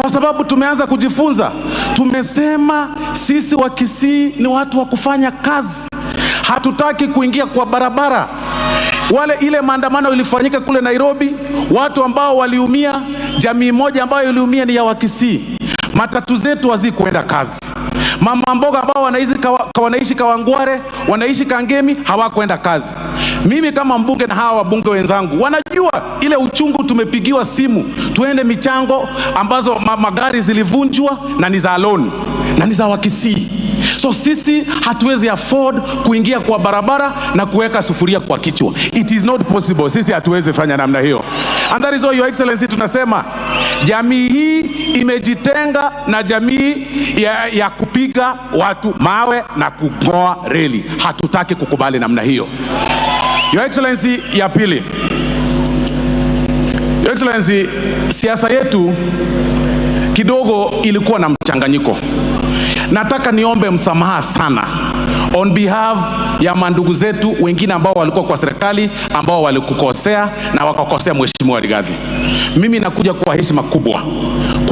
Kwa sababu tumeanza kujifunza. Tumesema sisi wa Kisii ni watu wa kufanya kazi, hatutaki kuingia kwa barabara. Wale ile maandamano ilifanyika kule Nairobi, watu ambao waliumia, jamii moja ambayo iliumia ni ya Wakisii. Matatu zetu hazikuenda kazi. Mama mboga ambao wanaishi Kawangware, wanaishi Kangemi hawakwenda kazi. Mimi kama mbunge na hawa wabunge wenzangu wanajua ile uchungu. Tumepigiwa simu tuende michango ambazo magari zilivunjwa na ni za loan na ni za Wakisii. So sisi hatuwezi afford kuingia kwa barabara na kuweka sufuria kwa kichwa. It is not possible. Sisi hatuwezi fanya namna hiyo. And that is why, Your Excellency, tunasema jamii hii imejitenga na jamii ya kupiga watu mawe na kung'oa reli. Hatutaki kukubali namna hiyo. Your Excellency, ya pili. Your Excellency, siasa yetu kidogo ilikuwa na mchanganyiko. Nataka niombe msamaha sana on behalf ya mandugu zetu wengine ambao walikuwa kwa serikali ambao walikukosea na wakakosea Mheshimiwa Rigathi. Mimi nakuja kwa heshima kubwa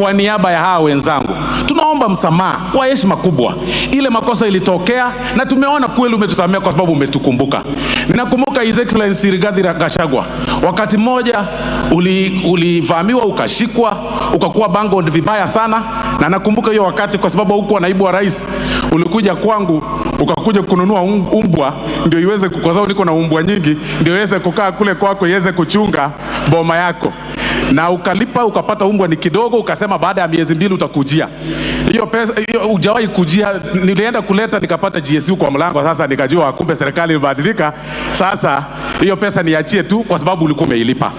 kwa niaba ya hawa wenzangu, tunaomba msamaha kwa heshima kubwa. Ile makosa ilitokea na tumeona kweli umetusamea kwa sababu umetukumbuka. Ninakumbuka His Excellency Rigathi Gachagua, wakati mmoja ulivamiwa ukashikwa ukakuwa bango vibaya sana, na nakumbuka hiyo wakati kwa sababu hukuwa naibu wa rais, ulikuja kwangu ukakuja kununua umbwa ndio iweze, kwa sababu niko na umbwa nyingi, ndio iweze kukaa kule kwako iweze kuchunga boma yako na ukalipa ukapata umbwa ni kidogo, ukasema baada ya miezi 2 utakujia hiyo pesa. Hiyo hujawahi kujia. Nilienda kuleta nikapata GSU kwa mlango. Sasa nikajua kumbe serikali imebadilika. Sasa hiyo pesa niachie tu, kwa sababu ulikuwa umeilipa.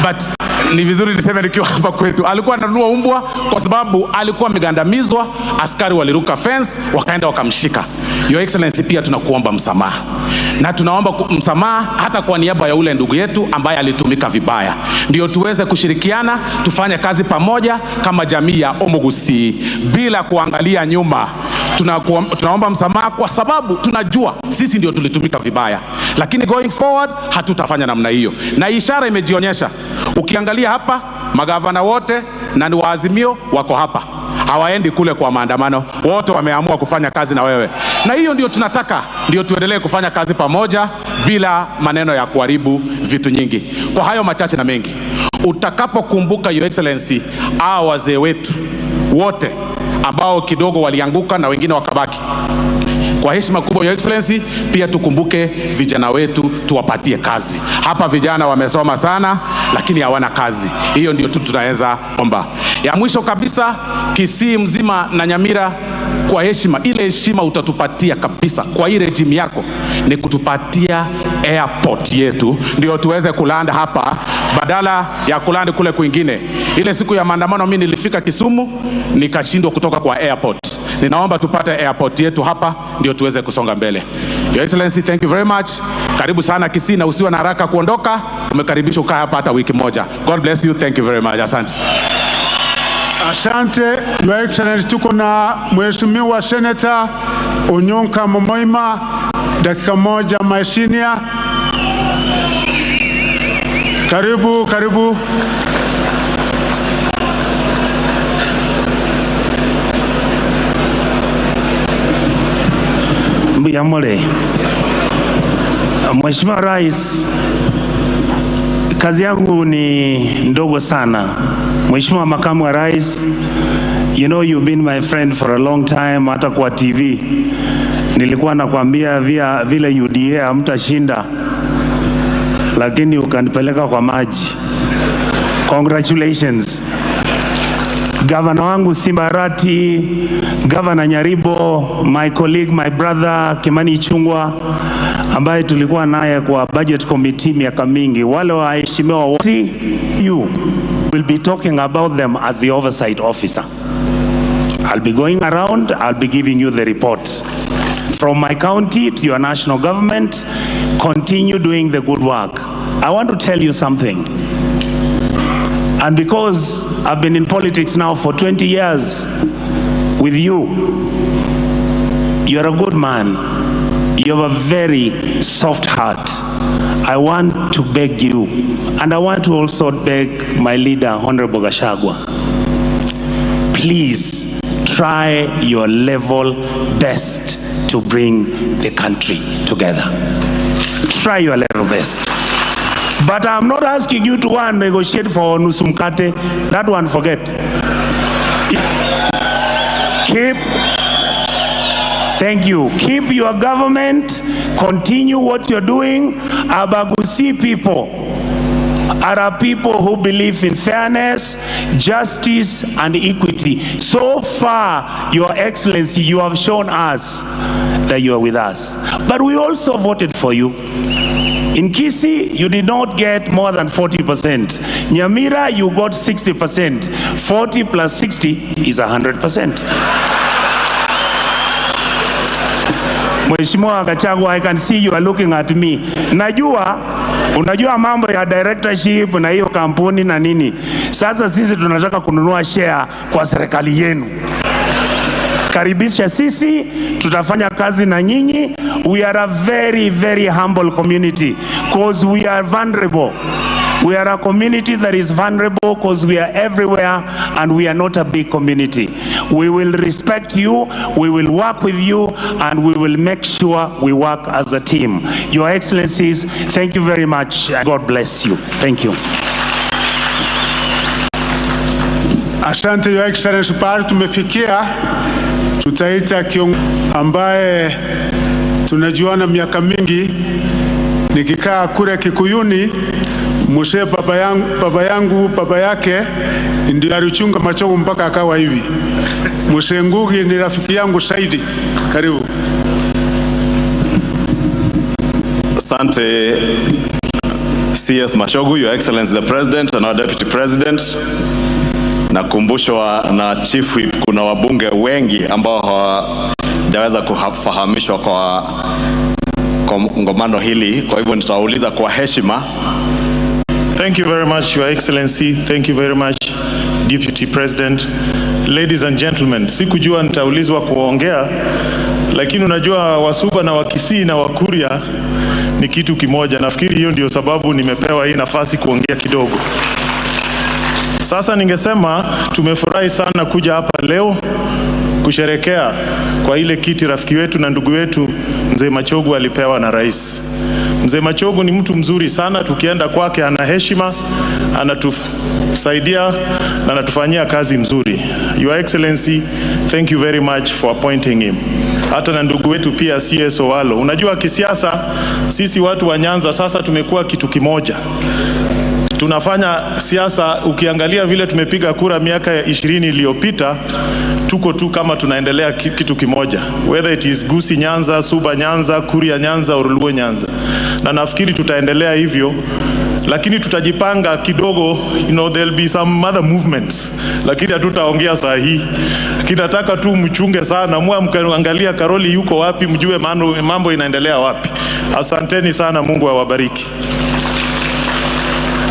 But ni vizuri niseme nikiwa hapa kwetu, alikuwa ananunua umbwa kwa sababu alikuwa amegandamizwa. Askari waliruka fence wakaenda wakamshika. Your Excellency, pia tunakuomba msamaha na tunaomba msamaha hata kwa niaba ya ule ndugu yetu ambaye alitumika vibaya, ndio tuweze kushirikiana tufanye kazi pamoja kama jamii ya Omogusii bila kuangalia nyuma. Tunaomba msamaha kwa sababu tunajua sisi ndio tulitumika vibaya, lakini going forward hatutafanya namna hiyo, na ishara imejionyesha. Ukiangalia hapa magavana wote na ni wa Azimio wako hapa, hawaendi kule kwa maandamano, wote wameamua kufanya kazi na wewe, na hiyo ndio tunataka, ndio tuendelee kufanya kazi pamoja bila maneno ya kuharibu vitu nyingi. Kwa hayo machache na mengi, utakapokumbuka, Your Excellency, hawa wazee wetu wote ambao kidogo walianguka na wengine wakabaki, kwa heshima kubwa, Your Excellency, pia tukumbuke vijana wetu, tuwapatie kazi. Hapa vijana wamesoma sana, lakini hawana kazi. Hiyo ndio tu tunaweza omba. Ya mwisho kabisa, Kisii mzima na Nyamira, kwa heshima ile heshima utatupatia kabisa kwa hii regime yako ni kutupatia airport yetu, ndio tuweze kuland hapa badala ya kuland kule kwingine. Ile siku ya maandamano mimi nilifika Kisumu nikashindwa kutoka kwa airport. Ninaomba tupate airport yetu hapa ndio tuweze kusonga mbele. Your Excellency, thank you very much. Karibu sana Kisii na usiwe na haraka kuondoka. Umekaribishwa ukaa hapa hata wiki moja. God bless you. Thank you very much. Asante. Asante, Your Excellency. Tuko na Mheshimiwa Senator Onyonka Momoima, dakika 1, my senior. Karibu, karibu. Mbuyamole. Mheshimiwa Rais, kazi yangu ni ndogo sana. Mheshimiwa Makamu wa Rais, you know you've been my friend for a long time, hata kwa TV nilikuwa nakwambia vile UDA hamtashinda, lakini ukanipeleka kwa maji. Congratulations. Gavana wangu Simba Arati, Gavana Nyaribo, my colleague, my brother Kimani Ichung'wah ambaye tulikuwa naye kwa budget committee miaka mingi, wale waheshimiwa wote, you will be talking about them as the oversight officer. I'll be going around, I'll be giving you the report. From my county to your national government, continue doing the good work. I want to tell you something. And because I've been in politics now for 20 years with you, you're a good man. You have a very soft heart. I want to beg you, and I want to also beg my leader, Honorable Gachagua. Please try your level best to bring the country together. Try your level best. But I'm not asking you to go and negotiate for nusu mkate. That one, forget. Keep, thank you. Keep your government, continue what you're doing. Abagusii people are a people who believe in fairness, justice, and equity. So far, Your Excellency, you have shown us that you are with us. But we also voted for you. In Kisii, you did not get more than 40%. Nyamira, you got 60%. 40 plus 60 is 100%. Mheshimiwa Gachagua, I can see you are looking at me. Najua unajua mambo ya directorship na hiyo kampuni na nini. Sasa sisi tunataka kununua share kwa serikali yenu. Karibisha sisi, tutafanya kazi na nyinyi. We are a very very humble community because we are vulnerable. We are a community that is vulnerable because we are everywhere and we are not a big community. We will respect you, we will work with you, and we will make sure we work as a team. Your Excellencies, thank you very much. God bless you. Thank you. Asante Your Excellency, pahali tumefikia, tutaita kiongozi ambaye tunajuana miaka mingi, nikikaa kule Kikuyuni, mzee baba yangu baba yake ndio alichunga Machogu mpaka akawa hivi. Mzee Ngugi ni rafiki yangu zaidi. Karibu. Asante CS Machogu, Your Excellency the President and our Deputy President. Nakumbushwa na Chief Whip kuna wabunge wengi ambao hawajaweza kufahamishwa kwa kongamano hili, kwa hivyo nitawauliza kwa heshima. Thank you very much, Your Excellency. Thank you very much, Deputy President. Ladies and gentlemen, sikujua nitaulizwa kuongea, lakini unajua Wasuba na Wakisii na Wakuria ni kitu kimoja. Nafikiri hiyo ndio sababu nimepewa hii nafasi kuongea kidogo. Sasa ningesema tumefurahi sana kuja hapa leo kusherekea kwa ile kiti rafiki wetu na ndugu wetu Mzee Machogu alipewa na rais. Mzee Machogu ni mtu mzuri sana, tukienda kwake ana heshima, anatusaidia na anatufanyia kazi mzuri. Your Excellency, thank you very much for appointing him. Hata na ndugu wetu pia CS Owalo. Unajua kisiasa sisi watu wa Nyanza sasa tumekuwa kitu kimoja. Tunafanya siasa, ukiangalia vile tumepiga kura miaka ya 20 iliyopita, tuko tu kama tunaendelea kitu kimoja, whether it is Gusii Nyanza, Suba Nyanza, Kuria Nyanza or Luo Nyanza, na nafikiri tutaendelea hivyo, lakini tutajipanga kidogo, there'll be some other movements, lakini hatutaongea saa hii. Lakini nataka tu mchunge sana, mwa mkaangalia Karoli yuko wapi, mjue mambo inaendelea wapi. Asanteni sana, Mungu awabariki.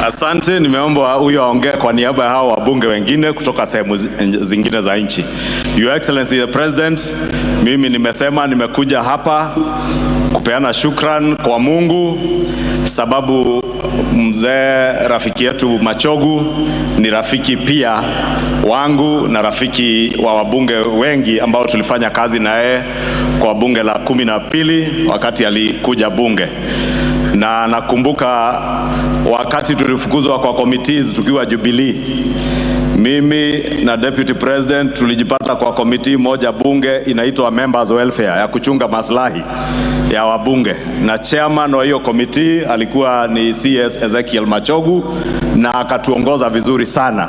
Asante, nimeomba huyo aongee kwa niaba ya hao wabunge wengine kutoka sehemu zingine za nchi. Your Excellency the President, mimi nimesema nimekuja hapa kupeana shukran kwa Mungu sababu mzee rafiki yetu Machogu ni rafiki pia wangu na rafiki wa wabunge wengi ambao tulifanya kazi na yeye kwa bunge la 12 wakati alikuja bunge. Na nakumbuka wakati tulifukuzwa kwa committees tukiwa Jubilee, mimi na Deputy President tulijipata kwa committee moja bunge inaitwa Members Welfare ya kuchunga maslahi ya wabunge, na chairman wa hiyo committee alikuwa ni CS Ezekiel Machogu, na akatuongoza vizuri sana,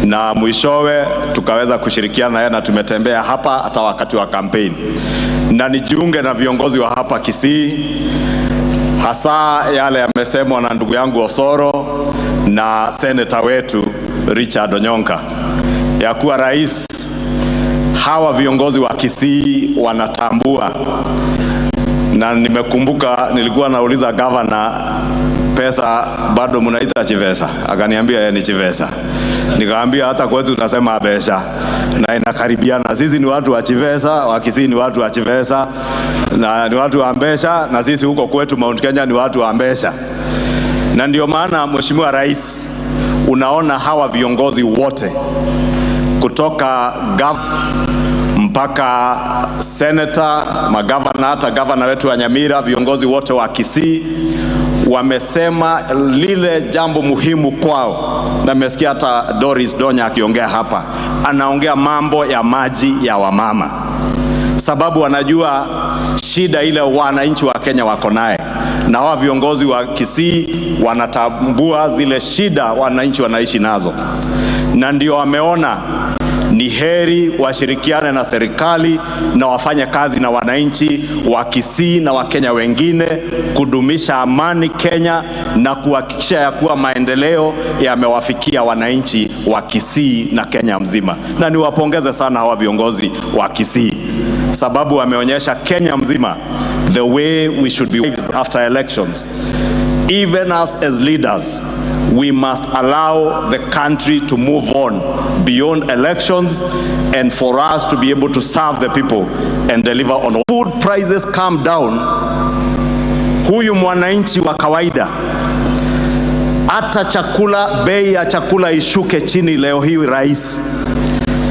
na mwishowe tukaweza kushirikiana naye na tumetembea hapa hata wakati wa campaign. Na nijiunge na viongozi wa hapa Kisii, hasa yale yamesemwa na ndugu yangu Osoro na seneta wetu Richard Onyonka, ya kuwa rais, hawa viongozi wa Kisii wanatambua. Na nimekumbuka nilikuwa nauliza governor, pesa bado mnaita chivesa? Akaniambia yeye ni chivesa. Nikamwambia hata kwetu tunasema besha na inakaribiana. Sisi ni watu wa chivesa, wa Kisii ni watu wa chivesa na ni watu wa mbesha, na sisi huko kwetu Mount Kenya ni watu wa mbesha. Na ndio maana Mheshimiwa Rais, unaona hawa viongozi wote Kutoka mpaka senator, magavana, hata gavana wetu wa Nyamira, viongozi wote wa Kisii wamesema lile jambo muhimu kwao, na nimesikia hata Doris Donya akiongea hapa, anaongea mambo ya maji ya wamama, sababu wanajua shida ile wananchi wa Kenya wako naye, na hawa viongozi wa Kisii wanatambua zile shida wananchi wanaishi nazo, na ndio wameona ni heri washirikiane na serikali na wafanye kazi na wananchi wa Kisii na Wakenya wengine kudumisha amani Kenya na kuhakikisha ya kuwa maendeleo yamewafikia wananchi wa Kisii na Kenya mzima. Na niwapongeze sana hawa viongozi wa Kisii, sababu wameonyesha Kenya mzima the way we should be after elections. Even us as leaders, we must allow the country to move on beyond elections and for us to be able to serve the people and deliver on. Food prices come down, huyu mwananchi wa kawaida, hata chakula, bei ya chakula ishuke chini leo hii, rais,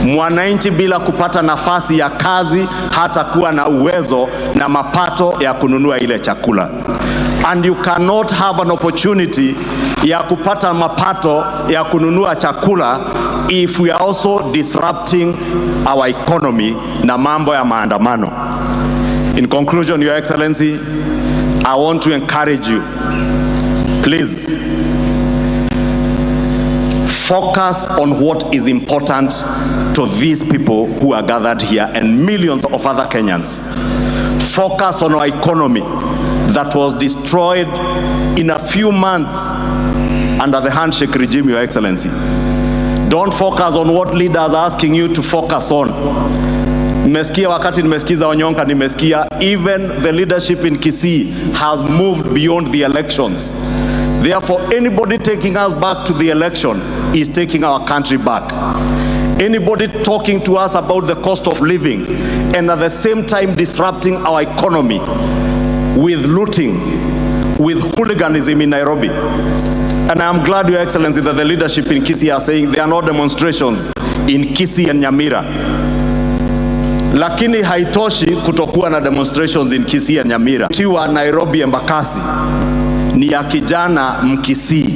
mwananchi bila kupata nafasi ya kazi hatakuwa na uwezo na mapato ya kununua ile chakula. And you cannot have an opportunity ya kupata mapato ya kununua chakula if we are also disrupting our economy na mambo ya maandamano. In conclusion, Your Excellency, I want to encourage you, please focus on what is important to these people who are gathered here and millions of other Kenyans. Focus on our economy that was destroyed in a few months under the handshake regime, Your Excellency. Don't focus on what leaders are asking you to focus on. Nimesikia wakati nimesikiza Onyonka, nimesikia even the leadership in Kisii has moved beyond the elections. Therefore, anybody taking us back to the election is taking our country back. Anybody talking to us about the cost of living and at the same time disrupting our economy with looting, with hooliganism in Nairobi. And I am glad, Your Excellency, that the leadership in Kisii are saying there are no demonstrations in Kisii and Nyamira. Lakini haitoshi kutokuwa na demonstrations in Kisii and Nyamira. Tiwa Nairobi Embakasi ni ya kijana Mkisii,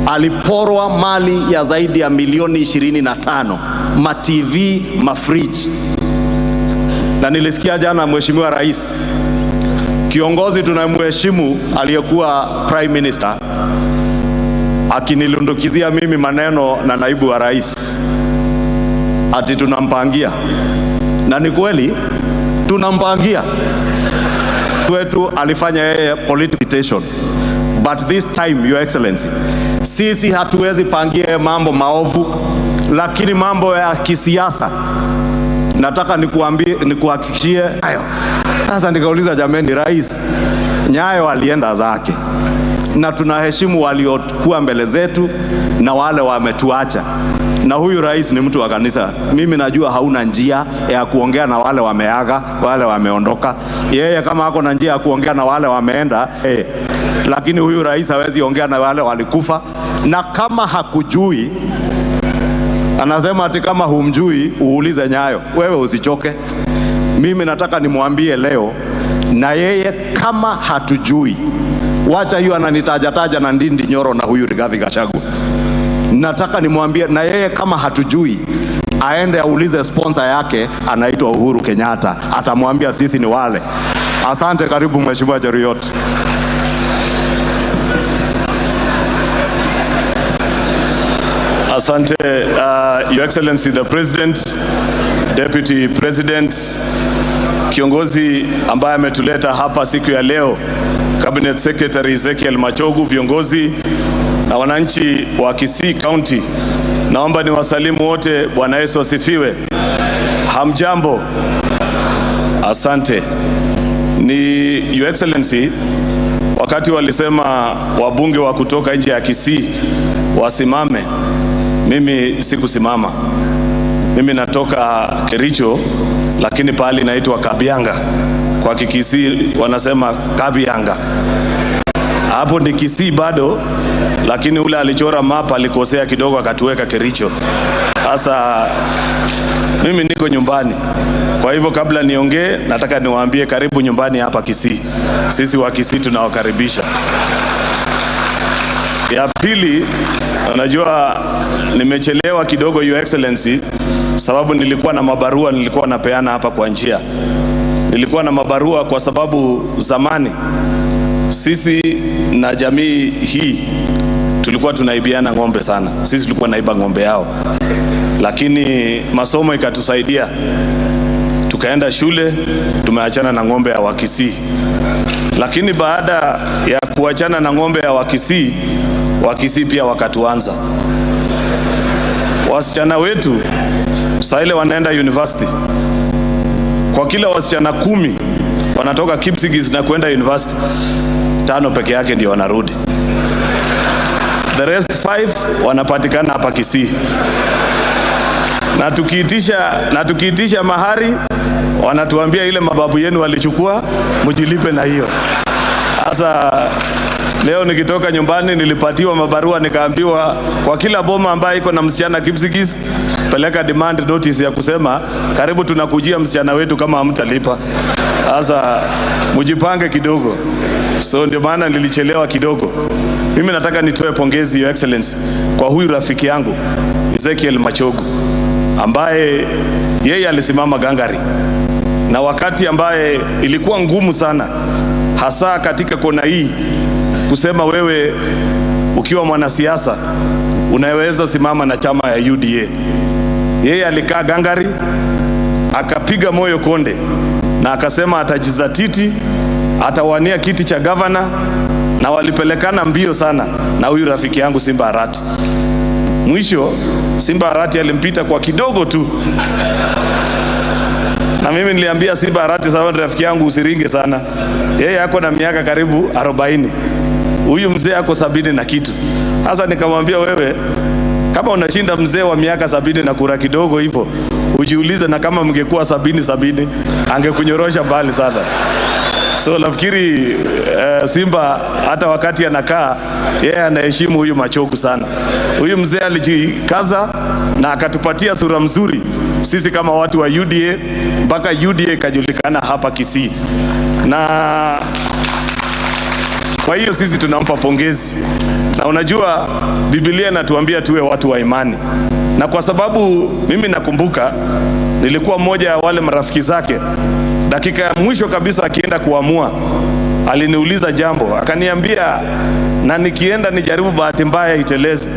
aliporwa mali ya zaidi ya milioni 25, ma TV, ma fridge. Na nilisikia jana Mheshimiwa Rais, kiongozi tunamheshimu, aliyekuwa Prime Minister, akinilundukizia mimi maneno na naibu wa rais ati tunampangia, na ni kweli tunampangia wetu. Alifanya yeye political, but this time, Your Excellency, sisi hatuwezi pangia mambo maovu, lakini mambo ya kisiasa nataka nikuambie, nikuhakikishie hayo. Sasa nikauliza, jameni, rais Nyayo alienda zake, na tunaheshimu waliokuwa mbele zetu na wale wametuacha. Na huyu rais ni mtu wa kanisa. Mimi najua hauna njia ya kuongea na wale wameaga, wale wameondoka. Yeye kama ako na njia ya kuongea na wale wameenda, lakini huyu rais hawezi ongea na wale walikufa, na kama hakujui anasema ati kama humjui uulize Nyayo. Wewe usichoke. Mimi nataka nimwambie leo na yeye kama hatujui, wacha hiyo ananitajataja na Ndindi Nyoro na huyu Rigathi Gachagua. Nataka nimwambie na yeye kama hatujui, aende aulize sponsor yake anaitwa Uhuru Kenyatta, atamwambia sisi ni wale. Asante, karibu Mheshimiwa Cheruiyot. Asante, Your Excellency the President, Deputy President, kiongozi ambaye ametuleta hapa siku ya leo, Cabinet Secretary Ezekiel Machogu, viongozi na wananchi wa Kisii County, naomba niwasalimu wote. Bwana Yesu asifiwe. Hamjambo? Asante. Ni Your Excellency, wakati walisema wabunge wa kutoka nje ya Kisii wasimame, mimi sikusimama. Mimi natoka Kericho, lakini pahali inaitwa Kabianga. Kwa Kikisii wanasema Kabianga. Hapo ni Kisii bado, lakini ule alichora map alikosea kidogo akatuweka Kericho. Sasa mimi niko nyumbani, kwa hivyo kabla niongee, nataka niwaambie karibu nyumbani hapa Kisii. Sisi wa Kisii tunawakaribisha. Ya pili, unajua nimechelewa kidogo, Your Excellency, sababu nilikuwa na mabarua nilikuwa napeana hapa kwa njia. Nilikuwa na mabarua kwa sababu zamani sisi na jamii hii tulikuwa tunaibiana ng'ombe sana. Sisi tulikuwa naiba ng'ombe yao, lakini masomo ikatusaidia, tukaenda shule, tumeachana na ng'ombe ya Wakisii. Lakini baada ya kuachana na ng'ombe ya Wakisii, Wakisii pia wakatuanza. Wasichana wetu saa ile wanaenda university, kwa kila wasichana 10 wanatoka Kipsigis na kwenda university, 5 peke yake ndio wanarudi. The rest 5 wanapatikana hapa Kisii. Na tukiitisha mahari wanatuambia ile mababu yenu walichukua, mjilipe na hiyo. Sasa leo nikitoka nyumbani nilipatiwa mabarua nikaambiwa kwa kila boma ambayo iko na msichana Kipsigis, peleka demand notice ya kusema karibu tunakujia msichana wetu kama hamtalipa. Sasa mjipange kidogo. So ndio maana nilichelewa kidogo. Mimi nataka nitoe pongezi, Your Excellency, kwa huyu rafiki yangu Ezekiel Machogu ambaye yeye alisimama gangari na wakati ambaye ilikuwa ngumu sana, hasa katika kona hii, kusema wewe ukiwa mwanasiasa unaweza simama na chama ya UDA. Yeye alikaa gangari akapiga moyo konde na akasema atajizatiti, atawania kiti cha gavana, na walipelekana mbio sana na huyu rafiki yangu Simba Arati. Mwisho Simba Arati alimpita kwa kidogo tu, na mimi niliambia Simba Arati, sawa, rafiki yangu, usiringe sana. Yeye ako na miaka karibu 40, huyu mzee ako 70 na kitu. Sasa nikamwambia wewe, kama unashinda mzee wa miaka 70 na kura kidogo hivyo, ujiulize na kama mngekuwa 70-70 angekunyorosha mbali sana. So nafikiri Simba hata wakati anakaa yeye anaheshimu huyu Machogu sana. Huyu mzee alijikaza na akatupatia sura mzuri sisi kama watu wa UDA mpaka UDA ikajulikana hapa Kisii, na kwa hiyo sisi tunampa pongezi. Na unajua Biblia inatuambia tuwe watu wa imani, na kwa sababu mimi nakumbuka nilikuwa mmoja ya wale marafiki zake, dakika ya mwisho kabisa akienda kuamua, aliniuliza jambo, akaniambia na nikienda nijaribu bahati mbaya iteleze.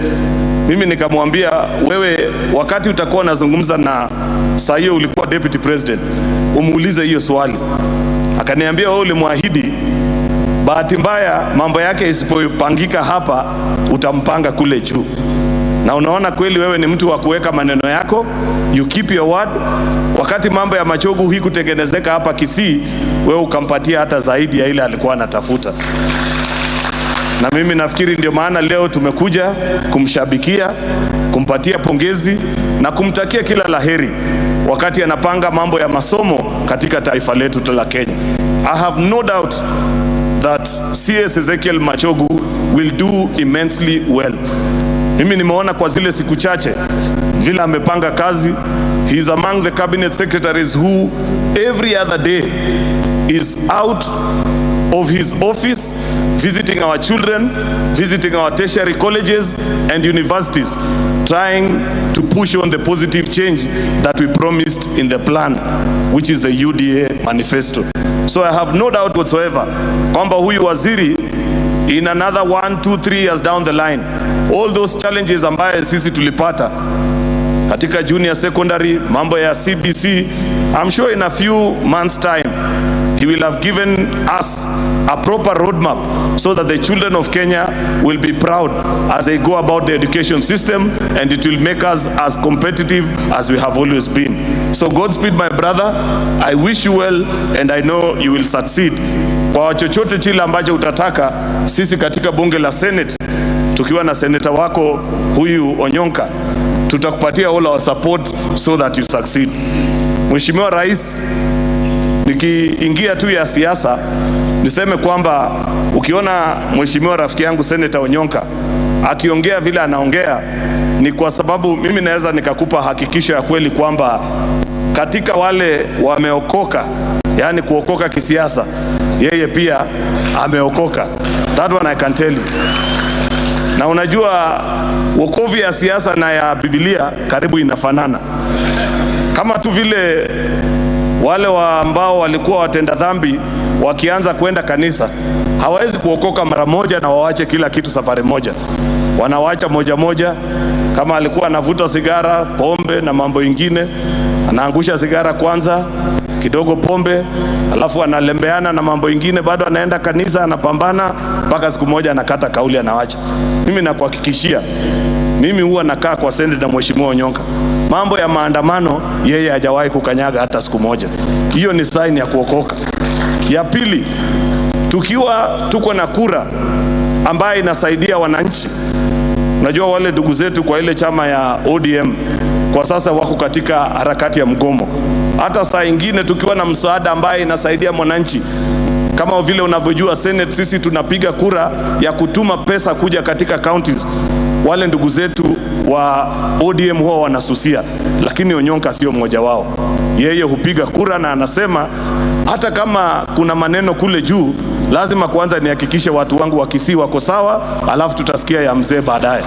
Mimi nikamwambia wewe, wakati utakuwa unazungumza na saa hiyo ulikuwa deputy president, umuulize hiyo swali. Akaniambia wewe ulimwahidi, bahati mbaya mambo yake isipopangika hapa, utampanga kule juu. Na unaona kweli wewe ni mtu wa kuweka maneno yako, you keep your word. Wakati mambo ya Machogu hii kutengenezeka hapa Kisii, wewe ukampatia hata zaidi ya ile alikuwa anatafuta. Na mimi nafikiri ndio maana leo tumekuja kumshabikia, kumpatia pongezi na kumtakia kila laheri wakati anapanga mambo ya masomo katika taifa letu la Kenya. I have no doubt that CS Ezekiel Machogu will do immensely well. Mimi nimeona kwa zile siku chache vile amepanga kazi. He is among the cabinet secretaries who every other day is out of his office visiting our children, visiting our tertiary colleges and universities, trying to push on the positive change that we promised in the plan, which is the UDA manifesto. So I have no doubt whatsoever kwamba huyu waziri in another 1, 2, 3 years down the line, all those challenges ambaye sisi tulipata katika junior secondary, mambo ya CBC, I'm sure in a few months time he will have given us a proper roadmap so that the children of Kenya will be proud as they go about the education system, and it will make us as competitive as we have always been. So Godspeed, my brother. I wish you well and I know you will succeed. Kwa chochote chile ambacho utataka, sisi katika bunge la Senate tukiwa na seneta wako huyu Onyonka, tutakupatia all our support so that you succeed. Mheshimiwa Rais, nikiingia tu ya siasa niseme kwamba ukiona mheshimiwa rafiki yangu Senator Onyonka akiongea vile anaongea, ni Ni kwa sababu mimi naweza nikakupa hakikisho ya kweli kwamba katika wale wameokoka, yani kuokoka kisiasa, yeye pia ameokoka. That one I can tell you. Na unajua wokovu ya siasa na ya Biblia karibu inafanana, kama tu vile wale ambao walikuwa watenda dhambi wakianza kwenda kanisa hawawezi kuokoka mara moja na wawache kila kitu safari moja, wanawacha moja moja. Kama alikuwa anavuta sigara, pombe na mambo ingine, anaangusha sigara kwanza, kidogo pombe, alafu analembeana na mambo ingine, bado anaenda kanisa, anapambana mpaka siku moja anakata kauli, anawacha. Mimi nakuhakikishia, mimi huwa nakaa kwa Senate na Mheshimiwa Onyonka, mambo ya maandamano yeye hajawahi kukanyaga hata siku moja. Hiyo ni sign ya kuokoka. Ya pili, tukiwa tuko na kura ambayo inasaidia wananchi. Unajua wale ndugu zetu kwa ile chama ya ODM kwa sasa wako katika harakati ya mgomo. Hata saa ingine tukiwa na msaada ambaye inasaidia mwananchi, kama vile unavyojua Senate, sisi tunapiga kura ya kutuma pesa kuja katika counties. Wale ndugu zetu wa ODM huwa wanasusia, lakini Onyonka sio mmoja wao. Yeye hupiga kura na anasema hata kama kuna maneno kule juu, lazima kwanza nihakikishe watu wangu wa Kisii wako sawa, alafu tutasikia ya mzee baadaye.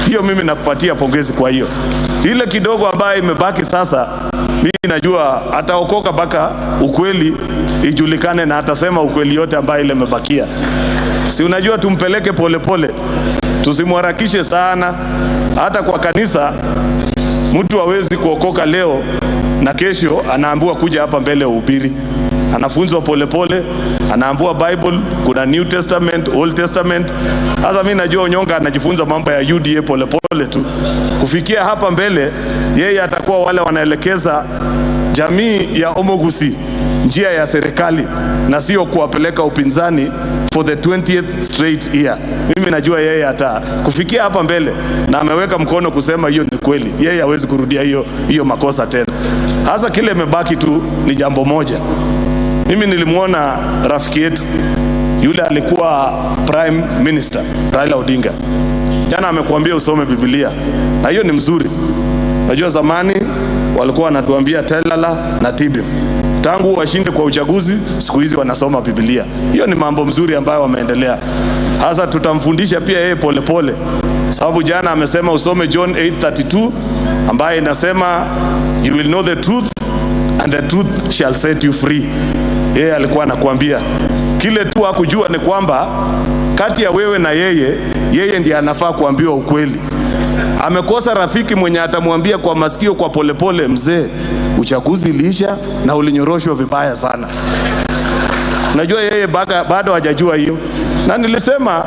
Hiyo mimi nakupatia pongezi kwa hiyo. Ile kidogo ambayo imebaki sasa, mimi najua ataokoka mpaka ukweli ijulikane, na atasema ukweli yote ambayo ile imebakia. Si unajua tumpeleke polepole, tusimharakishe sana. Hata kwa kanisa mtu hawezi kuokoka leo na kesho anaambiwa kuja hapa mbele uhubiri. Anafunzwa polepole, anaambiwa Bible, kuna New Testament, Old Testament. Sasa mimi najua Onyonka anajifunza mambo ya UDA polepole tu. Kufikia hapa mbele, yeye atakuwa wale wanaelekeza jamii ya Omogusii njia ya serikali na sio kuwapeleka upinzani for the 20th straight year. Mimi najua yeye ata kufikia hapa mbele na ameweka mkono kusema hiyo ni kweli, yeye hawezi kurudia hiyo makosa tena. Hasa kile imebaki tu ni jambo moja. Mimi nilimwona rafiki yetu yule alikuwa Prime Minister Raila Odinga jana, amekuambia usome Biblia na hiyo ni mzuri. Najua zamani walikuwa wanatuambia Telala na Tibim, tangu washinde kwa uchaguzi, siku hizi wanasoma Biblia. Hiyo ni mambo mzuri ambayo wameendelea. Hasa tutamfundisha pia yeye polepole, sababu jana amesema usome John 8:32 ambaye inasema, "You will know the truth and the truth shall set you free." Yeye alikuwa anakuambia kile tu hakujua ni kwamba kati ya wewe na yeye, yeye ndiye anafaa kuambiwa ukweli. Amekosa rafiki mwenye atamwambia kwa masikio kwa polepole, "Mzee, uchaguzi iliisha na ulinyoroshwa vibaya sana." Najua yeye bado hajajua hiyo, na nilisema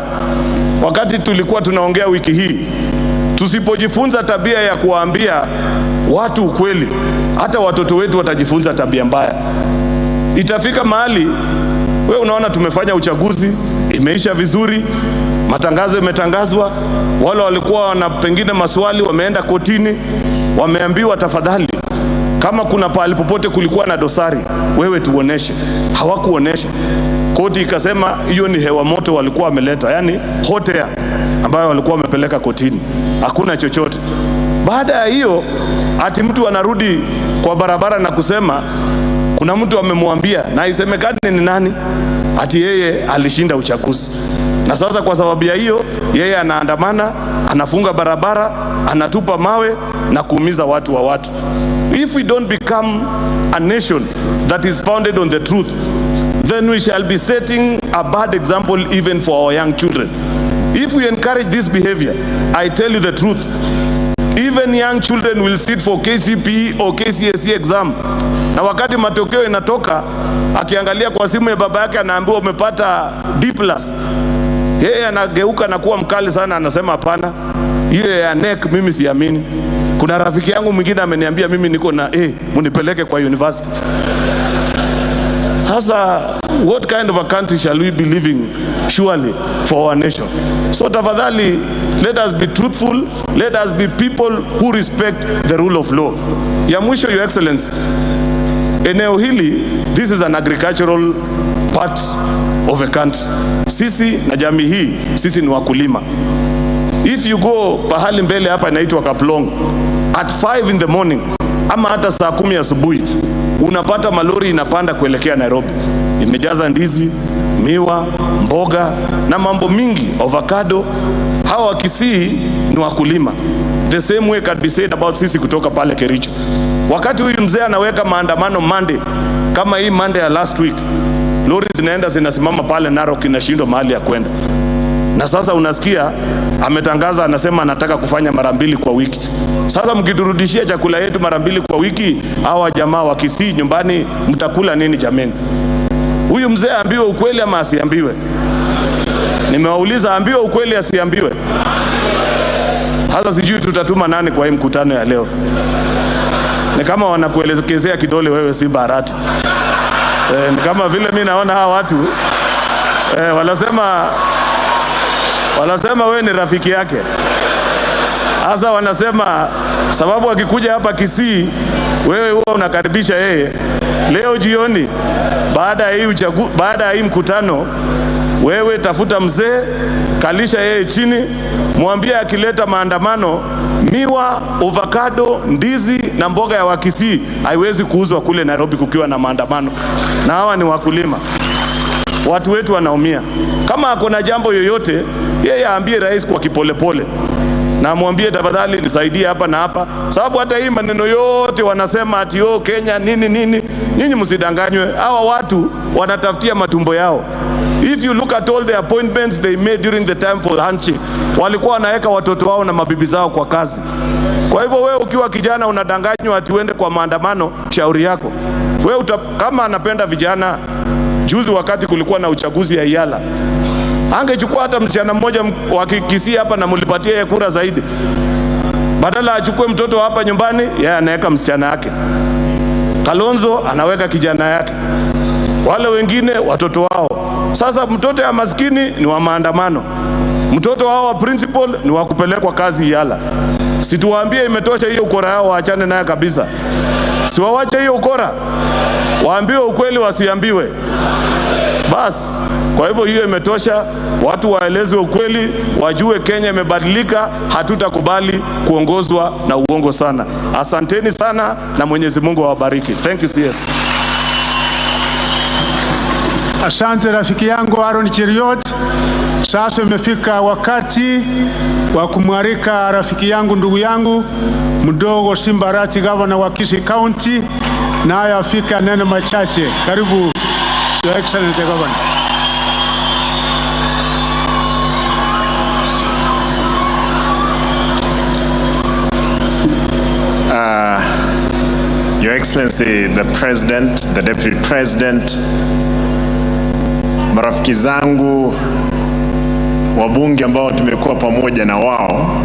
wakati tulikuwa tunaongea wiki hii, tusipojifunza tabia ya kuwaambia watu ukweli, hata watoto wetu watajifunza tabia mbaya. Itafika mahali we unaona tumefanya uchaguzi imeisha vizuri, matangazo yametangazwa, wale walikuwa wana pengine maswali wameenda kotini, wameambiwa tafadhali, kama kuna pahali popote kulikuwa na dosari, wewe tuoneshe. Hawakuonesha. Koti ikasema hiyo ni hewa moto walikuwa wameleta, yani hot air ambayo walikuwa wamepeleka kotini, hakuna chochote. Baada ya hiyo, ati mtu anarudi kwa barabara na kusema kuna mtu amemwambia na isemekane ni nani, ati yeye alishinda uchaguzi. Na sasa kwa sababu ya hiyo, yeye anaandamana, anafunga barabara, anatupa mawe na kuumiza watu wa watu. If we don't become a nation that is founded on the truth, then we shall be setting a bad example even for our young children. If we encourage this behavior, I tell you the truth, even young children will sit for KCPE or KCSE exam, na wakati matokeo inatoka, akiangalia kwa simu ya baba yake anaambiwa umepata D+. Yeye anageuka na kuwa mkali sana, anasema hapana, hiyo ya KNEC mimi siamini. Kuna rafiki yangu mwingine ameniambia mimi niko na A, munipeleke kwa university. Sasa what kind of a country shall we be living surely for our nation? So tafadhali, let us be truthful, let us be people who respect the rule of law. Ya mwisho, Your Excellency, eneo hili, this is an agricultural part of a country. Sisi na jamii hii, sisi ni wakulima. If you go pahali mbele hapa inaitwa Kaplong at 5 in the morning ama hata saa 10 asubuhi unapata malori inapanda kuelekea Nairobi, imejaza ndizi, miwa, mboga na mambo mingi, avocado. Hawa Wakisii ni wakulima. The same way can be said about sisi kutoka pale Kericho. Wakati huyu mzee anaweka maandamano Monday, kama hii Monday ya last week, lori zinaenda zinasimama pale Narok, inashindwa mahali ya kwenda. Na sasa unasikia ametangaza, anasema anataka kufanya mara mbili kwa wiki. Sasa mkiturudishia chakula yetu mara mbili kwa wiki, hawa jamaa wa Kisii nyumbani mtakula nini jameni? Huyu mzee aambiwe ukweli ama asiambiwe? Nimewauliza, aambiwe ukweli asiambiwe? Sasa sijui tutatuma nani kwa hii mkutano ya leo. Ni kama wanakuelekezea kidole wewe, Simba Arati. Ni kama vile mi naona hawa watu wanasema wewe ni rafiki yake. Sasa wanasema sababu akikuja hapa Kisii wewe huwa unakaribisha yeye. Leo jioni baada ya hii mkutano, wewe tafuta mzee, kalisha yeye chini, mwambie akileta maandamano, miwa, avocado, ndizi na mboga ya Wakisii haiwezi kuuzwa kule Nairobi kukiwa na maandamano, na hawa ni wakulima. Watu wetu wanaumia. Kama ako na jambo yoyote, yeye aambie rais kwa kipolepole na amwambie tafadhali nisaidie hapa na hapa, sababu hata hii maneno yote wanasema ati oh, Kenya nini nini. Nyinyi msidanganywe, hawa watu wanatafutia matumbo yao. If you look at all the appointments they made during the time for the handshake, walikuwa wanaweka watoto wao na mabibi zao kwa kazi. Kwa hivyo wewe ukiwa kijana unadanganywa ati uende kwa maandamano, shauri yako. Wewe kama anapenda vijana, juzi wakati kulikuwa na uchaguzi ya Iyala, angechukua hata msichana mmoja wa Kisii hapa na mulipatie yeye kura zaidi. Badala achukue mtoto hapa nyumbani, yeye anaweka msichana yake. Kalonzo anaweka kijana yake. Wale wengine watoto wao. Sasa mtoto ya maskini ni wa maandamano. Mtoto wao wa principal ni wa kupelekwa kazi Iyala. Situwaambie imetosha hiyo ukora yao, waachane naye kabisa. Siwawache hiyo ukora. Waambiwe ukweli, wasiambiwe. Bas, kwa hivyo hiyo imetosha. Watu waelezwe ukweli, wajue Kenya imebadilika, hatutakubali kuongozwa na uongo sana. Asanteni sana na Mwenyezi Mungu awabariki. Thank you, CS. Asante rafiki yangu Aaron Cheruiyot. Sasa imefika wakati wa kumwalika rafiki yangu, ndugu yangu mdogo Simba Arati, gavana wa Kisii County, naye afike anene machache. Karibu Your Excellency Governor. Your Excellency the President, the Deputy President, marafiki zangu wabunge ambao tumekuwa pamoja na wao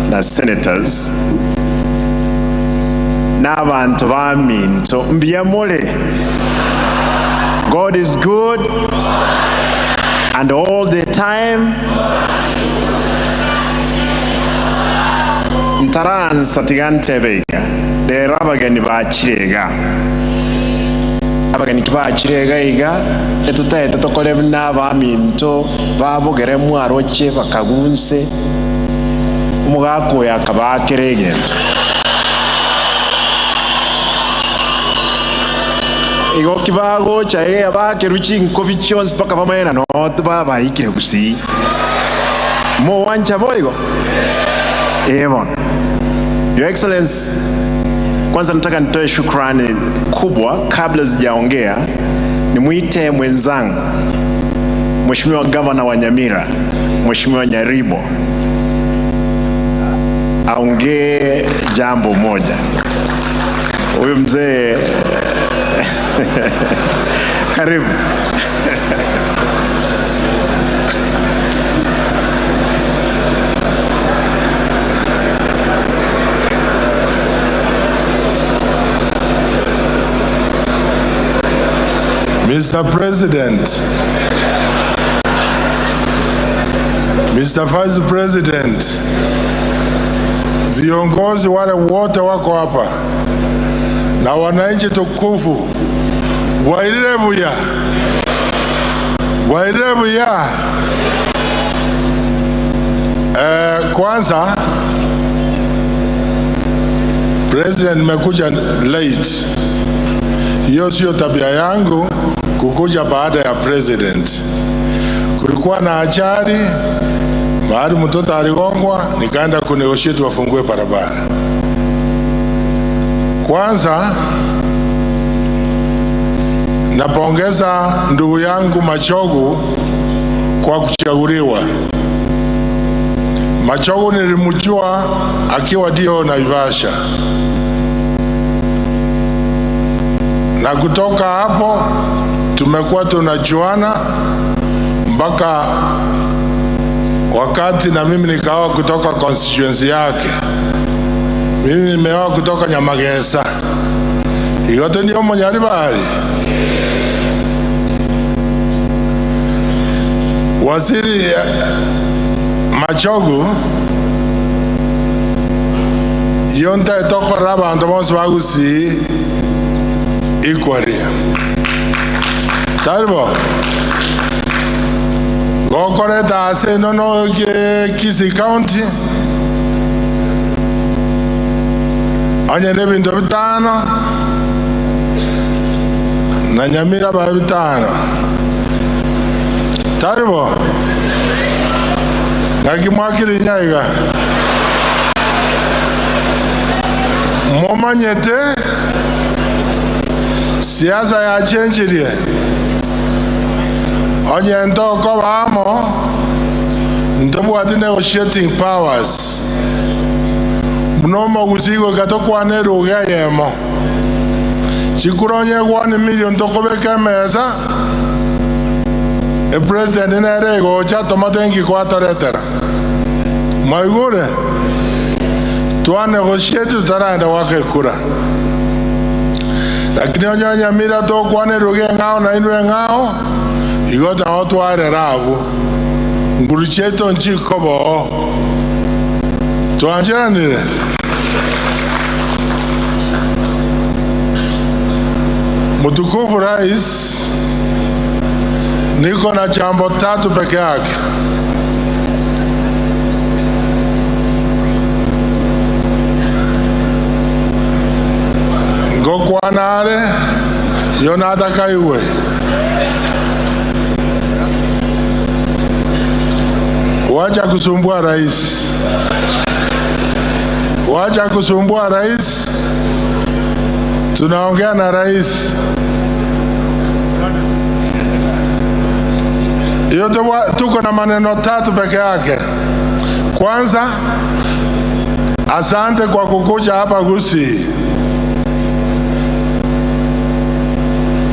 na senators n'abantu baminto mbyamule. God is good and all the time. Ntaransa tigantebeiga rero abageni bakirega abageni tibakirega iga etutaete tokore n'abaminto babogere mwaroche bakagunse omugakoya akabakere egento igo kibagocha bakeru chinkobi chionsi mpaka bamaena noto babaikire gusii mowancha boigo ebon. Your Excellency, kwanza nataka nitoe shukrani kubwa kabla sijaongea, nimuite mwenzangu Mheshimiwa Gavana wa Nyamira, Mheshimiwa Nyaribo, aongee jambo moja. Huyu mzee karibu. Mr. President, Mr. Vice President, viongozi wale wote wako hapa na wananchi tukufu, wairebuya, wairebuya. Kwanza President, nimekuja late. Hiyo sio tabia yangu kukuja baada ya president. Kulikuwa na ajali mahali mtoto aligongwa, nikaenda kunegotiate wafungue barabara. Kwanza napongeza ndugu yangu Machogu kwa kuchaguliwa. Machogu nilimjua akiwa dio Naivasha, na kutoka hapo tumekuwa tunajuana mpaka wakati na mimi nikaoa kutoka constituency yake. Mimi nimeoa kutoka Nyamagesa, igote ndio Munyaribari. Waziri Machogu yonta etokora abantu bonsi bagusii equally. Taribo gokoreta ase nono Kisii County onye n'ebintu bitano na Nyamira ba bitano. Taribo ngakimwakiri nyaiga momanyete siasa yachenjirie onye ntoko bamo ntobwati negotiating powers mnomo gusigo katokwane ruga yemo chikuronye 1 million tokobeka emesa e president nere gocha tomatengi kwatoretera mwaigure twa negotiate tutaraenda gwaka ekura lakini onye Nyamira tokwane ruga eng'ao na inwe eng'ao igo nao twarera abwo nguru chiaito nchikoboo twancheranire. Mtukufu Rais, niko na jambo tatu peke yake. Ngokwanare yonata kaiwe. Wacha kusumbua rais. Wacha kusumbua rais. Tunaongea na rais. Yote tuko na maneno tatu peke yake. Kwanza, asante kwa kukuja hapa Gusii,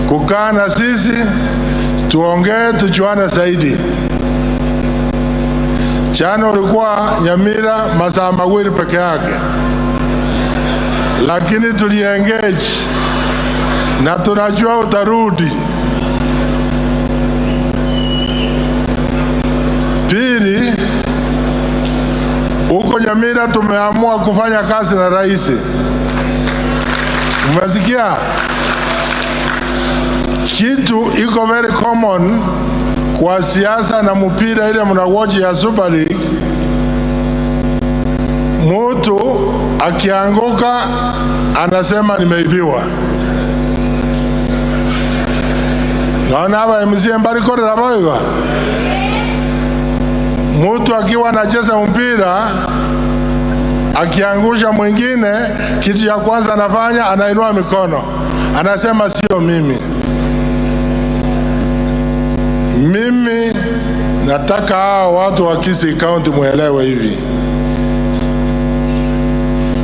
kukaa na sisi, tuongee, tujuane zaidi. Jana ulikuwa Nyamira masaa mawili peke yake, lakini tuliengage na tunajua utarudi. Pili, huko Nyamira tumeamua kufanya kazi na rais. Umesikia? Kitu iko very common kwa siasa na mpira ile mnawatch ya Super League. Mtu akianguka anasema nimeibiwa. Naona hapa MCA mbali kore la boiga. Mtu akiwa anacheza mpira akiangusha mwingine, kitu ya kwanza anafanya anainua mikono, anasema sio mimi. Mimi nataka hao watu wa Kisii County muelewe hivi.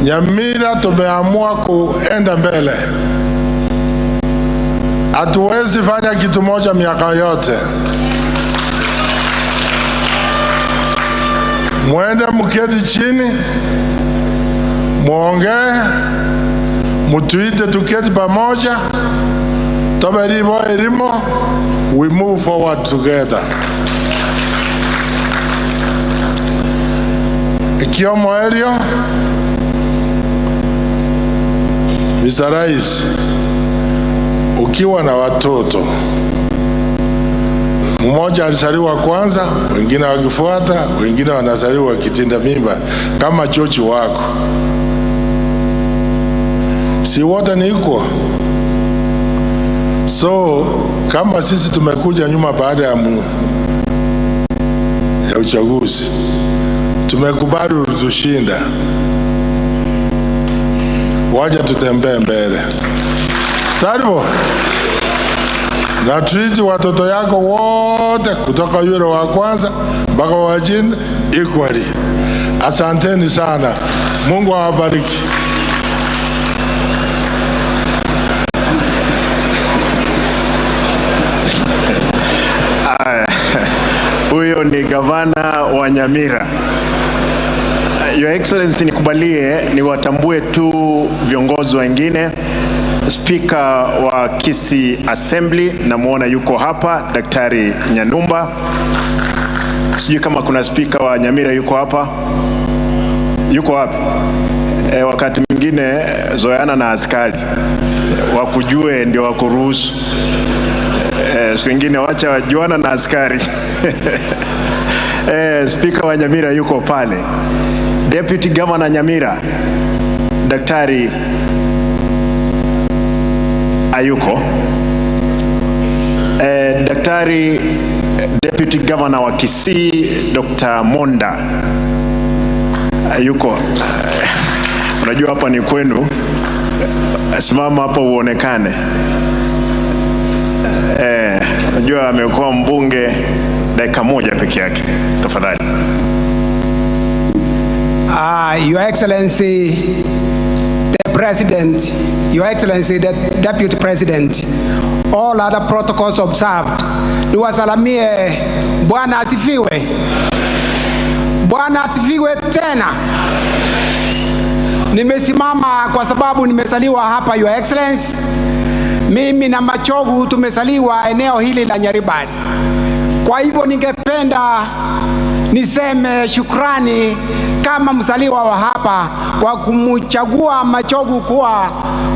Nyamira tumeamua kuenda mbele. Hatuwezi fanya kitu moja miaka yote. Muende mketi chini, muongee, mutuite tuketi pamoja, toberibo erimo, we move forward together. Ikiomo erio, Mr. Rais, ukiwa na watoto, Mmoja alizaliwa kwanza, wengine wakifuata, wengine wanazaliwa kitinda mimba kama chochi wako. Si wote ni equal? So kama sisi tumekuja nyuma baada ya uchaguzi, tumekubali ulitushinda, wacha tutembee mbele. Taribo na treat watoto yako wote kutoka yule wa kwanza mpaka wa chini equally. Asanteni sana, Mungu awabariki. Huyo ni gavana wa Nyamira. Your Excellency, nikubalie niwatambue tu viongozi wengine. Spika wa Kisii Assembly namwona yuko hapa, Daktari Nyanumba. Sijui kama kuna spika wa Nyamira yuko hapa. Yuko wapi? Wakati mwingine zoeana na askari wakujue ndio wakuruhusu. Siku ingine wacha wajuana na askari. Spika wa Nyamira yuko pale. Deputy Governor Nyamira Daktari ayuko. Daktari Deputy Governor wa Kisii Dr. Monda ayuko. Unajua hapa ni kwenu, simama hapo uonekane. Unajua amekuwa mbunge dakika moja peke yake. Tafadhali. Your Excellency, the President, Your Excellency, the Deputy President, all other protocols observed. Niwasalamie, Bwana asifiwe. Bwana asifiwe tena. Nimesimama kwa sababu nimezaliwa hapa, Your Excellency. Mimi na Machogu tumezaliwa eneo hili la Nyaribari. Kwa hivyo ningependa niseme shukrani kama mzaliwa wa hapa kwa kumchagua Machogu kuwa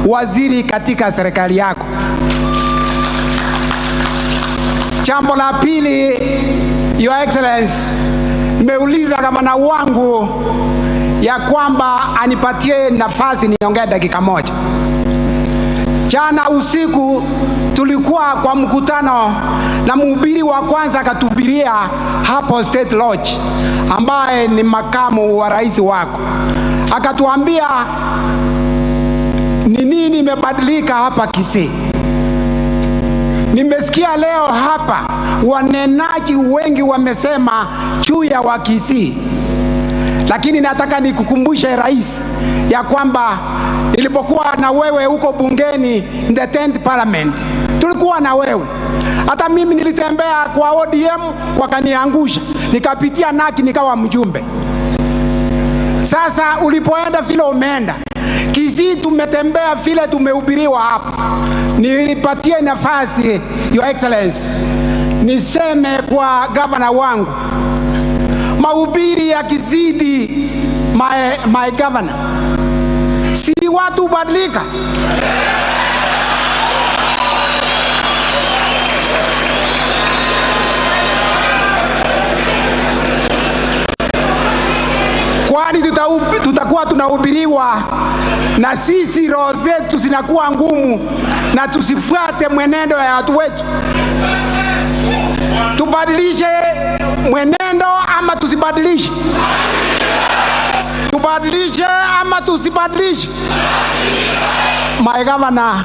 waziri katika serikali yako. Jambo la pili, Your Excellency, nimeuliza gavana wangu ya kwamba anipatie nafasi niongee dakika moja. Jana usiku tulikuwa kwa mkutano na mhubiri wa kwanza akatuhubiria hapo State Lodge, ambaye ni makamu wa rais wako. Akatuambia ni nini imebadilika hapa Kisii. Nimesikia leo hapa wanenaji wengi wamesema juu ya Wakisii, lakini nataka nikukumbushe rais ya kwamba nilipokuwa na wewe huko bungeni in the 10th parliament, tulikuwa na wewe. Hata mimi nilitembea kwa ODM wakaniangusha, nikapitia NAKI nikawa mjumbe. Sasa ulipoenda vile umeenda Kisii, tumetembea vile tumehubiriwa hapa. Nilipatie nafasi Your Excellency niseme kwa gavana wangu, mahubiri yakizidi, my governor, si watu hubadilika? Kwani tutakuwa tunahubiriwa na sisi roho zetu zinakuwa ngumu na tusifuate mwenendo ya watu wetu? Tubadilishe mwenendo ama tusibadilishe? Tubadilishe ama tusibadilishe? My governor,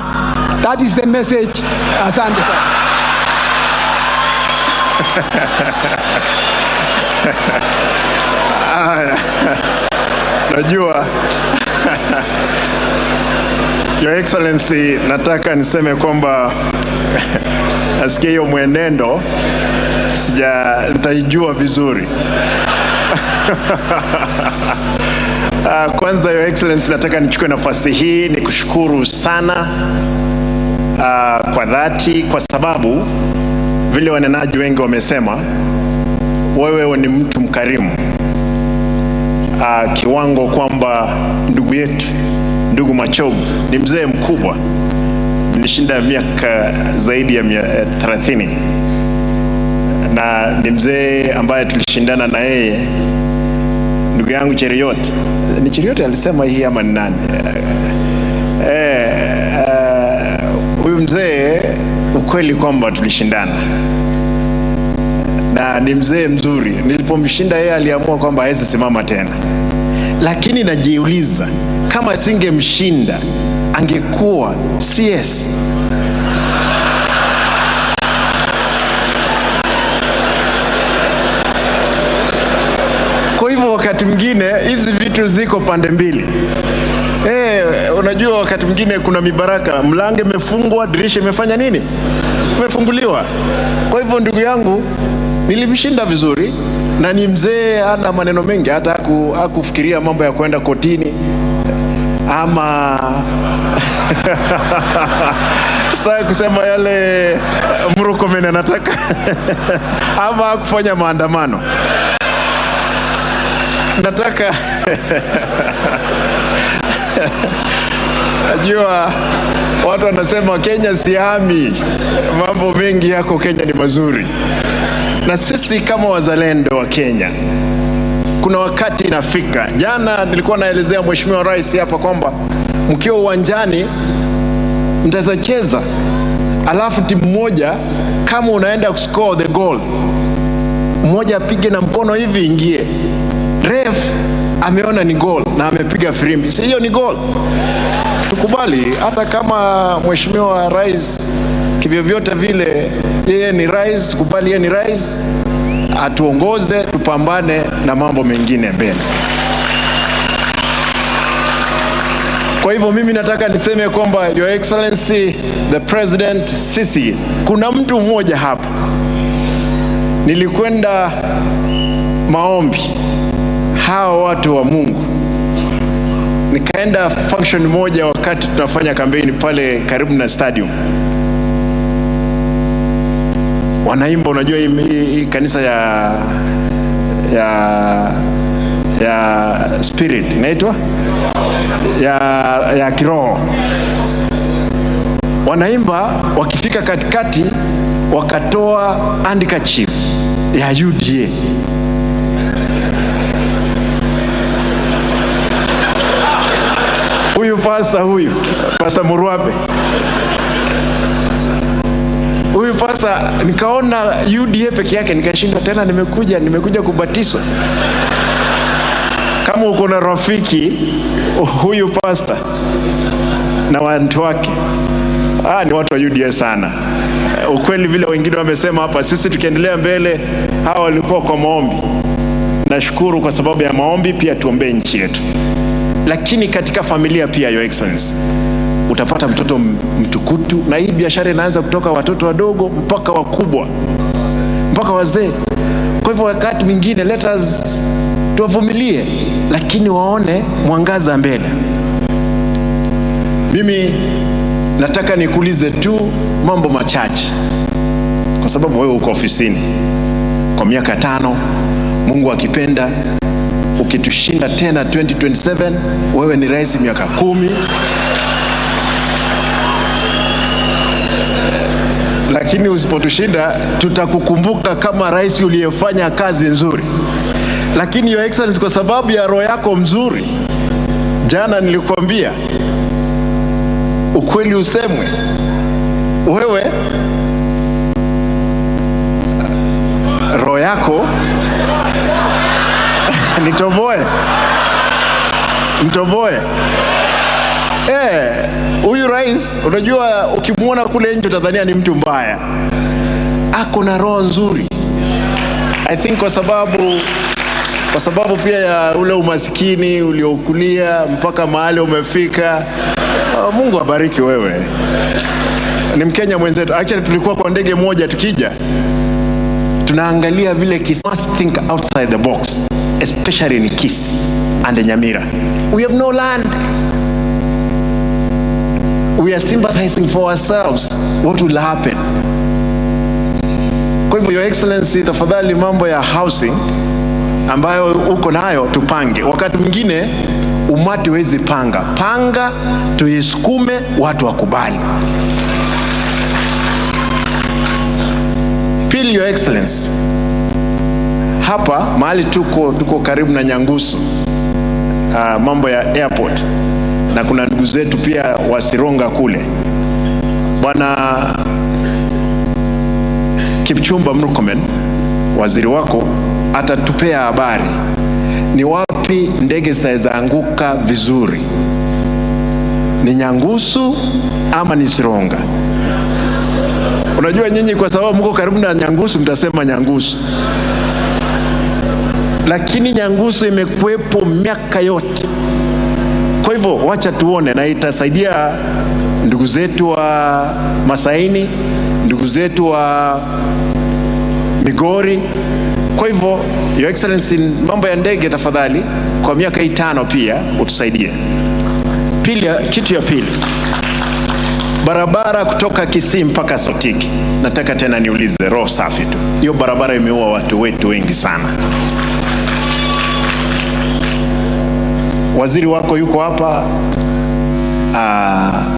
that is the message. Asante sana. Najua Your Excellency, nataka niseme kwamba nasikia hiyo mwenendo sija nitaijua vizuri. Kwanza Your Excellency, nataka nichukue nafasi hii nikushukuru sana kwa dhati, kwa sababu vile wanenaji wengi wamesema, wewe ni mtu mkarimu. Kiwango kwamba ndugu yetu ndugu Machogu ni mzee mkubwa, nilishinda miaka zaidi ya 30, Na ni mzee ambaye tulishindana na yeye, ndugu yangu Cheruiyot. Ni Cheruiyot alisema hii ama ni nani? Huyu mzee, ukweli kwamba tulishindana na ni mzee mzuri. Nilipomshinda yeye aliamua kwamba hawezi simama tena, lakini najiuliza kama singemshinda angekuwa CS. Kwa hivyo wakati mwingine hizi vitu ziko pande mbili. Unajua wakati mwingine kuna mibaraka, mlango imefungwa, dirisha imefanya nini? Imefunguliwa. Kwa hivyo ndugu yangu, nilimshinda vizuri na ni mzee, hana maneno mengi, hata hakufikiria mambo ya kwenda kotini ama sasa kusema yale Murkomen anataka ama hakufanya maandamano. Nataka najua watu wanasema Kenya sihami, mambo mengi yako Kenya ni mazuri, na sisi kama wazalendo wa Kenya kuna wakati inafika. Jana nilikuwa naelezea Mheshimiwa Rais hapa kwamba mkiwa uwanjani mtaweza cheza, alafu timu moja kama unaenda kuscore the goal, mmoja apige na mkono hivi ingie, ref ameona ni goal na amepiga firimbi, si hiyo ni goal? Tukubali, hata kama Mheshimiwa Rais kivyovyote vile yeye ni rais, tukubali yeye ni rais, atuongoze, tupambane na mambo mengine mbele. Kwa hivyo mimi nataka niseme kwamba Your Excellency the President, sisi kuna mtu mmoja hapa, nilikwenda maombi hawa watu wa Mungu, nikaenda function moja wakati tunafanya kampeni pale karibu na stadium, wanaimba, unajua hii kanisa ya spirit inaitwa ya kiroho, wanaimba, wakifika katikati wakatoa handkerchief ya UDA. Huyu pasta, huyu Pasta Murwabe, huyu pasta, nikaona UDA peke yake, nikashindwa tena, nimekuja kubatizwa. Kama uko na rafiki huyu pasta na watu wake, ni watu wa UDA sana. Ukweli vile wengine wamesema hapa, sisi tukiendelea mbele, hawa walikuwa kwa maombi. Nashukuru kwa sababu ya maombi, pia tuombee nchi yetu. Lakini katika familia pia, Your Excellency, utapata mtoto mtukutu, na hii biashara inaanza kutoka watoto wadogo mpaka wakubwa, mpaka wazee. Kwa hivyo wakati mwingine let us tuwavumilie, lakini waone mwangaza mbele. Mimi nataka nikuulize tu mambo machache, kwa sababu wewe uko ofisini kwa miaka 5, Mungu akipenda ukitushinda tena 2027, wewe ni rais miaka 10. Lakini usipotushinda tutakukumbuka kama rais uliyefanya kazi nzuri. Lakini Your Excellency, kwa sababu ya roho yako mzuri, jana nilikwambia ukweli usemwe, wewe roho yako nitoboe, nitoboe. Huyu rais, unajua ukimuona kule nje utadhania ni mtu mbaya, ako na roho nzuri. I think kwa sababu pia ya ule umaskini uliokulia mpaka mahali umefika. Mungu abariki wewe. Ni Mkenya mwenzetu. Actually tulikuwa kwa ndege moja tukija, tunaangalia vile Kisii. Must think outside the box, especially in Kisii and Nyamira. We have no land. We are sympathizing for ourselves. What will happen? Kwa hivyo Your Excellency, tafadhali mambo ya housing ambayo uko nayo tupange. Wakati mwingine umati huwezi panga. Panga tuisukume watu wakubali. Pili, Your Excellency, Hapa mahali tuko karibu na Nyangusu, mambo ya airport, na kuna ndugu zetu pia wa Sironga kule. Bwana Kipchumba Murkomen, waziri wako, atatupea habari ni wapi ndege zitaweza anguka vizuri, ni Nyangusu ama ni Sironga? Unajua nyinyi kwa sababu mko karibu na Nyangusu mtasema Nyangusu, lakini Nyangusu imekuwepo miaka yote. Kwa hivyo wacha tuone, na itasaidia ndugu zetu wa Masaini, ndugu zetu wa Migori. Kwa hivyo Your Excellency, mambo ya ndege tafadhali, kwa miaka 5 pia utusaidie. Pili, kitu ya pili, barabara kutoka Kisii mpaka Sotiki. Nataka tena niulize, roho safi tu, hiyo barabara imeua watu wetu wengi sana. Waziri wako yuko hapa,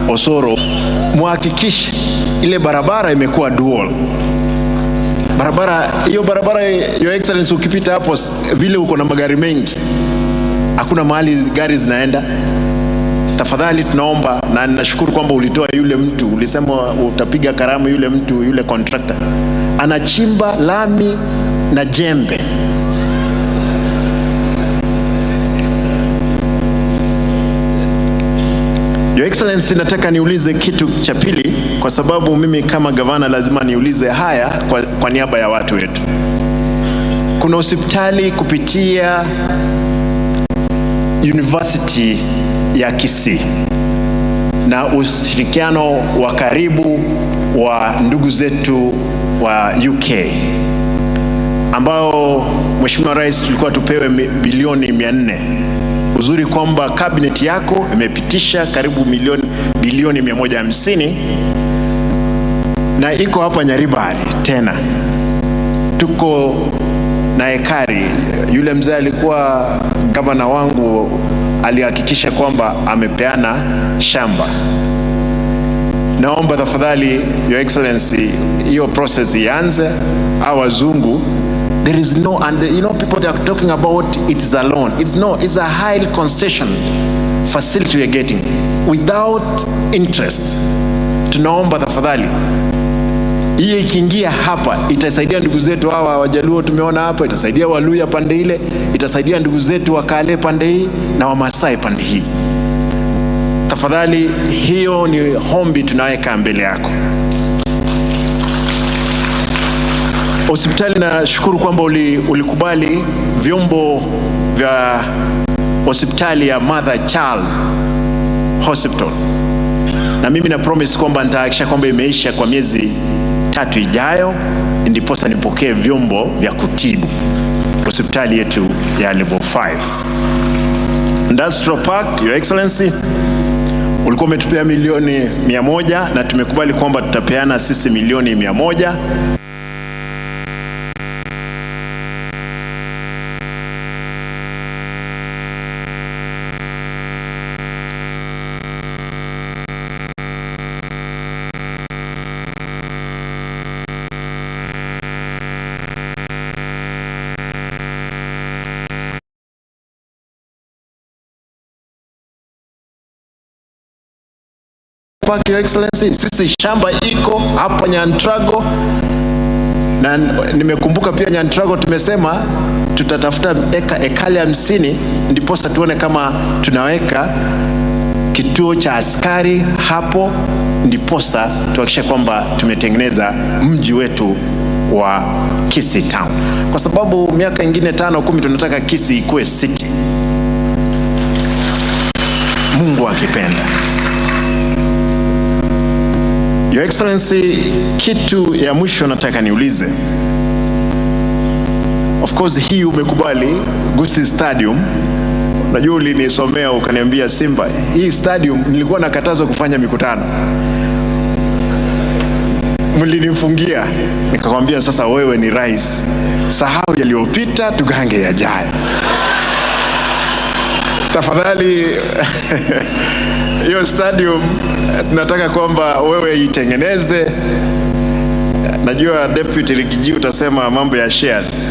Osoro, muhakikishe ile barabara imekuwa dual barabara. Hiyo barabara, Your Excellency, ukipita hapo vile uko na magari mengi, hakuna mahali gari zinaenda. Tafadhali tunaomba, na ninashukuru kwamba ulitoa yule mtu, ulisema utapiga karamu yule mtu, yule contractor anachimba lami na jembe. Your Excellency, nataka niulize kitu cha pili, kwa sababu mimi kama gavana lazima niulize haya kwa niaba ya watu wetu. Kuna hospitali kupitia University ya Kisii na ushirikiano wa karibu wa ndugu zetu wa UK, ambao Mheshimiwa Rais tulikuwa tupewe bilioni 400. Uzuri kwamba cabinet yako imepitisha karibu bilioni 150 na iko hapa Nyaribari tena. Tuko na ekari. Yule mzee alikuwa gavana wangu alihakikisha kwamba amepeana shamba. Naomba tafadhali Your Excellency, hiyo process ianze. Hawa wazungu, there is no, and you know people are talking about it is a loan. It's no, it's a high concession facility we are getting without interest. Tunaomba tafadhali hii ikiingia hapa itasaidia ndugu zetu hawa Wajaluo tumeona hapa, itasaidia Waluya pande ile, itasaidia ndugu zetu wa Kale pande hii na Wamasai pande hii. Tafadhali, hiyo ni hombi tunaweka mbele yako. Hospitali, nashukuru kwamba ulikubali vyombo vya hospitali ya Mother Child Hospital, na mimi na promise kwamba nitahakikisha kwamba imeisha kwa miezi 3 ijayo, ndiposa nipokee vyombo vya kutibu hospitali yetu ya level 5. Industrial Park, Your Excellency, ulikuwa umetupea milioni 100 na tumekubali kwamba tutapeana sisi milioni 100. Park, Your Excellency, sisi shamba iko hapa Nyantrago, na nimekumbuka pia Nyantrago tumesema tutatafuta ekali 50 ndiposa tuone kama tunaweka kituo cha askari hapo, ndiposa tuhakikishe kwamba tumetengeneza mji wetu wa Kisii Town, kwa sababu miaka ingine 5 10 tunataka Kisii ikuwe city, Mungu akipenda. Your Excellency, kitu ya mwisho nataka niulize. Of course hii umekubali Gusii Stadium. Najua ulinisomea ukaniambia Simba, hii stadium nilikuwa nakatazwa kufanya mikutano. Mlinifungia. Nikakwambia sasa wewe ni rais. Sahau yaliyopita, tugange yajayo. Tafadhali hiyo stadium tunataka kwamba wewe itengeneze. Najua Deputy Rigiji utasema mambo ya shares.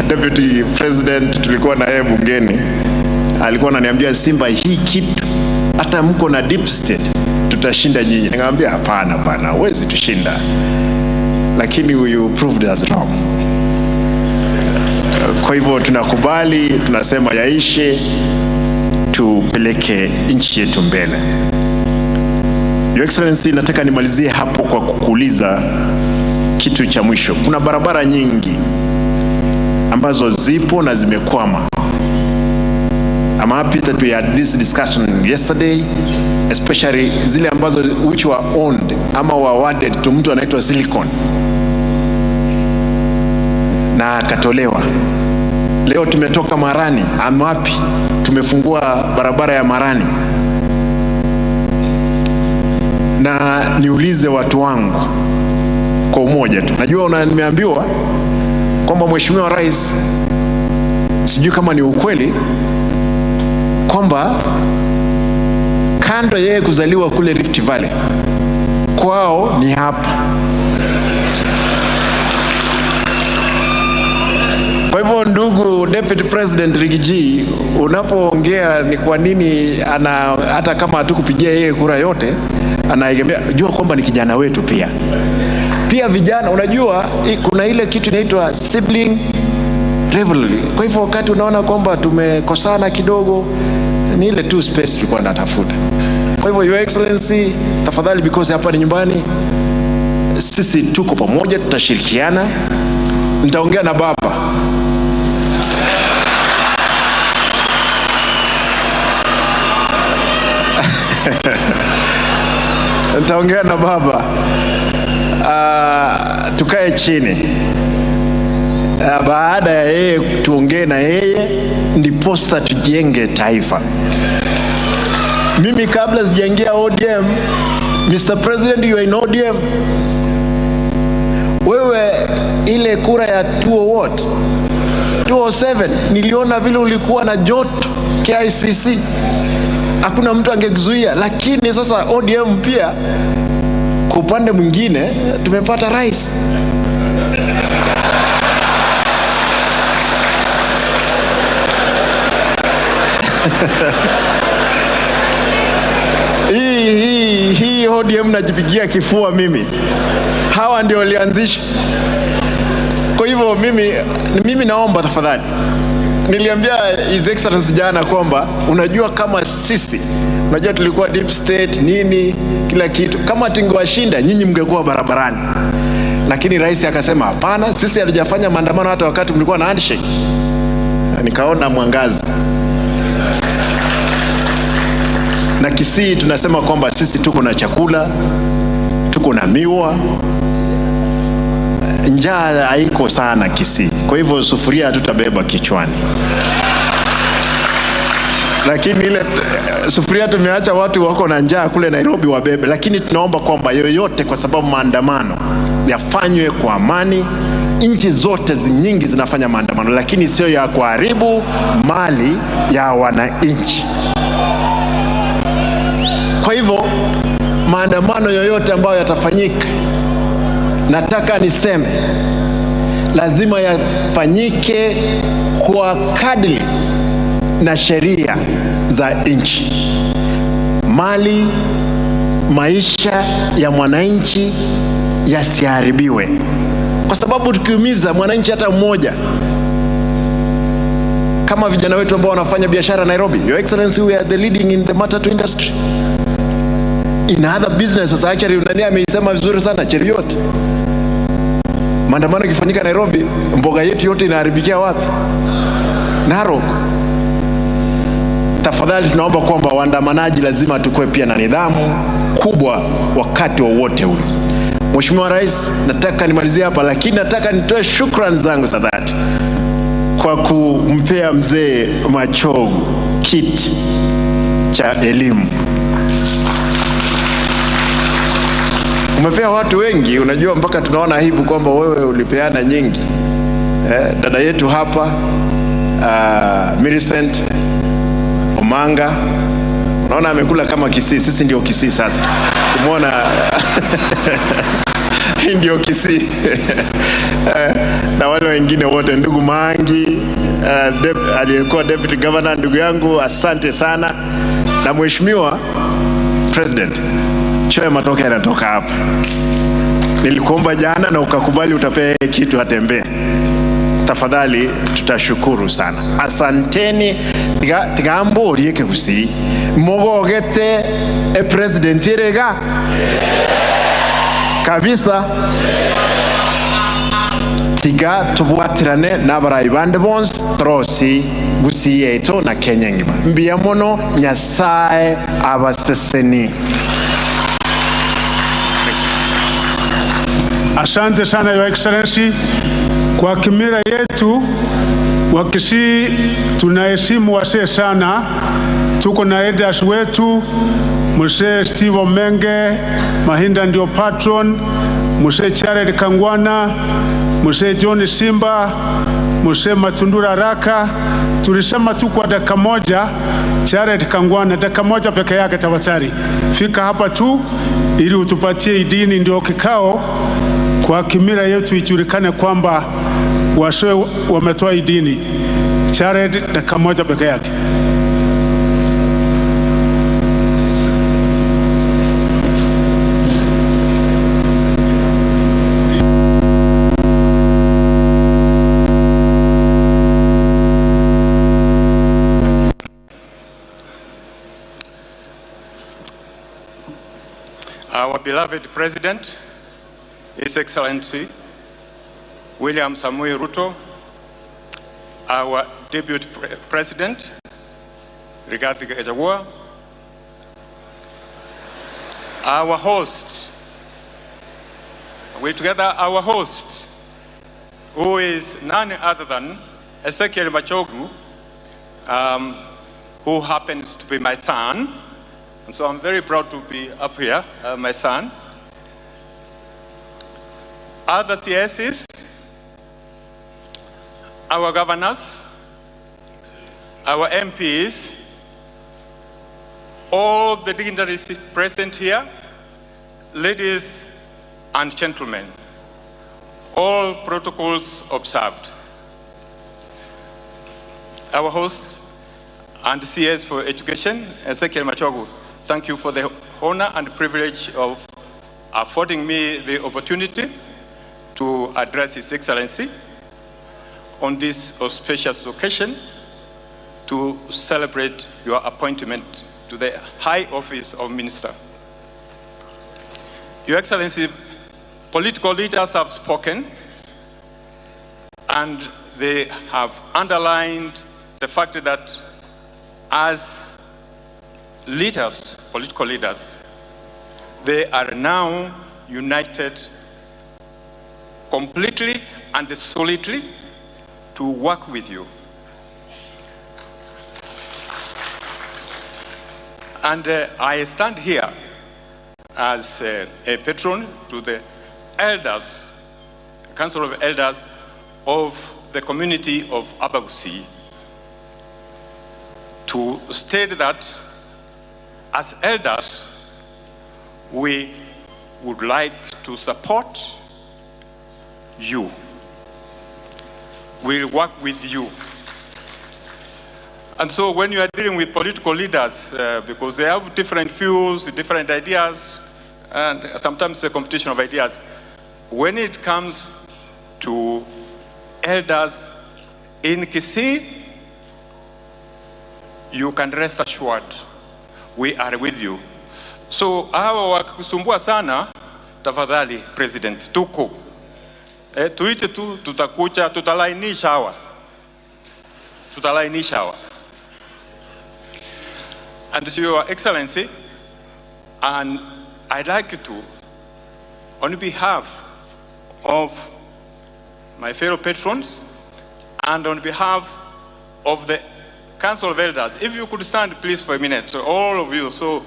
Deputy President tulikuwa na yeye bungeni, alikuwa ananiambia, "Simba, hii kitu hata mko na deep state tutashinda nyinyi." Nikamwambia, "Hapana bana, huwezi tushinda," lakini you proved us wrong. Kwa hivyo tunakubali, tunasema yaishe, tupeleke nchi yetu mbele. Your Excellency, nataka nimalizie hapo kwa kukuuliza kitu cha mwisho. Kuna barabara nyingi ambazo zipo na zimekwama. I'm happy that we had this discussion yesterday, especially zile ambazo which were owned ama were awarded to mtu anaitwa Silicon na akatolewa. Leo tumetoka Marani, I'm happy tumefungua barabara ya Marani, na niulize watu wangu kwa umoja tu, najua nimeambiwa kwamba Mheshimiwa Rais, sijui kama ni ukweli, kwamba kando yeye kuzaliwa kule Rift Valley, kwao ni hapa. Kwa hivyo ndugu Deputy President Riggy G, unapoongea ni kwa nini ana, hata kama hatukupigia yeye kura yote, anaegemea, jua kwamba ni kijana wetu pia. Pia vijana, unajua kuna ile kitu inaitwa sibling rivalry. Kwa hivyo wakati unaona kwamba tumekosana kidogo, ni ile tu space tulikuwa natafuta. Kwa hivyo Your Excellency, tafadhali, because hapa ni nyumbani, sisi tuko pamoja, tutashirikiana. Nitaongea na baba. Nitaongea na baba, tukae chini, baada ya yeye tuongee na yeye, ndiposa tujenge taifa. Mimi kabla sijaingia ODM, Mr. President, you are in ODM. Wewe ile kura ya 2 what? 207 niliona vile ulikuwa na joto KICC, hakuna mtu angekuzuia. Lakini sasa ODM pia kwa upande mwingine tumepata rais. Hii ODM najipigia kifua mimi, hawa ndio walianzisha. Kwa hivyo mimi naomba tafadhali, niliambia His Excellency jana kwamba unajua kama sisi, unajua tulikuwa deep state nini kila kitu, kama tungewashinda nyinyi mngekuwa barabarani, lakini rais akasema hapana, sisi hatujafanya maandamano hata wakati mlikuwa na handshake. Nikaona mwangaza. Na Kisii tunasema kwamba sisi tuko na chakula, tuko na miwa, njaa haiko sana Kisii. Kwa hivyo sufuria hatutabeba kichwani, lakini ile sufuria tumeacha watu wako na njaa kule Nairobi wabebe, lakini tunaomba kwamba yoyote, kwa sababu maandamano yafanywe kwa amani. Nchi zote nyingi zinafanya maandamano, lakini sio ya kuharibu mali ya wananchi. Kwa hivyo maandamano yoyote ambayo yatafanyika, nataka niseme lazima yafanyike kwa kadri na sheria za nchi. Mali, maisha ya mwananchi yasiharibiwe, kwa sababu tukiumiza mwananchi hata mmoja, kama vijana wetu ambao wanafanya biashara Nairobi, Your Excellency, we are the leading in the matatu industry. In other businesses, actually, nani ameisema vizuri sana, Cheruiyot. Maandamano ikifanyika Nairobi, mboga yetu yote inaharibikia wapi? Narok. Tafadhali tunaomba kwamba waandamanaji lazima tukue pia na nidhamu kubwa wakati wowote ule. Mheshimiwa Rais, nataka nimalizie hapa, lakini nataka nitoe shukrani zangu za dhati kwa kumpea mzee Machogu kiti cha elimu. Umepea watu wengi, unajua mpaka tunaona aibu kwamba wewe ulipeana nyingi. Dada yetu hapa Millicent Omanga, unaona amekula kama Kisii. Sisi ndio Kisii sasa, kumwona Hii ndio Kisii. Na wale wengine wote, ndugu Mangi, aliyekuwa deputy governor, ndugu yangu, asante sana. Na mheshimiwa president, choe matoke yanatoka hapa. Nilikuomba jana na ukakubali, utapea kitu atembee. Tafadhali, tutashukuru sana. Asanteni. Tigamborie Kisii mogogete e president erega kabisa tiga tubwatirane n'abarayi bande bonsi trosi Gusii yetu na Kenya ngima. Mbiya mono, Nyasaye abaseseni. Asante sana, Your Excellency. Kwa kimila yetu Wakisii tunaheshimu wasee sana. Tuko na elders wetu, Mzee Steve Omenge Mahinda ndio patron, Mzee Jared Kangwana, Mzee John Simba, Mzee Matundura Raka. Tulisema tu kwa dakika moja, Jared Kangwana, dakika moja peke yake tafadhali. Fika hapa tu ili utupatie idini, ndio kikao kwa kimila yetu ijulikane kwamba wasee wametoa idini. Jared, dakika moja peke yake. Our beloved President, His Excellency William Samoei Ruto, our Deputy President, Rigathi Gachagua, our host, we together, our host, who is none other than Ezekiel Machogu, who happens to be my son. And so I'm very proud to be up here, my son. Other CSs, our governors, our MPs, all the dignitaries present here, ladies and gentlemen, all protocols observed. Our host and CS for Education, Ezekiel Machogu, thank you for the honor and privilege of affording me the opportunity to address His Excellency on this auspicious occasion to celebrate your appointment to the high office of minister. Your Excellency, political leaders have spoken and they have underlined the fact that as leaders, political leaders, they are now united completely and solidly to work with you. And I stand here as a patron to the elders, Council of Elders of the community of Abagusii, to state that as elders, we would like to support you. We'll work with you. And so when you are dealing with political leaders, because they have different views, different ideas, and sometimes a competition of ideas, when it comes to elders in Kisii, you can rest assured we are with you. So hawa wakikusumbua sana, tafadhali President, tuko. Tuite tu, tutakuja, tutalainisha hawa. Tutalainisha hawa. And so, Your Excellency, and I'd like to, on behalf of my fellow patrons and on behalf of the Council of Elders, if you could stand please for a minute, so all of you, so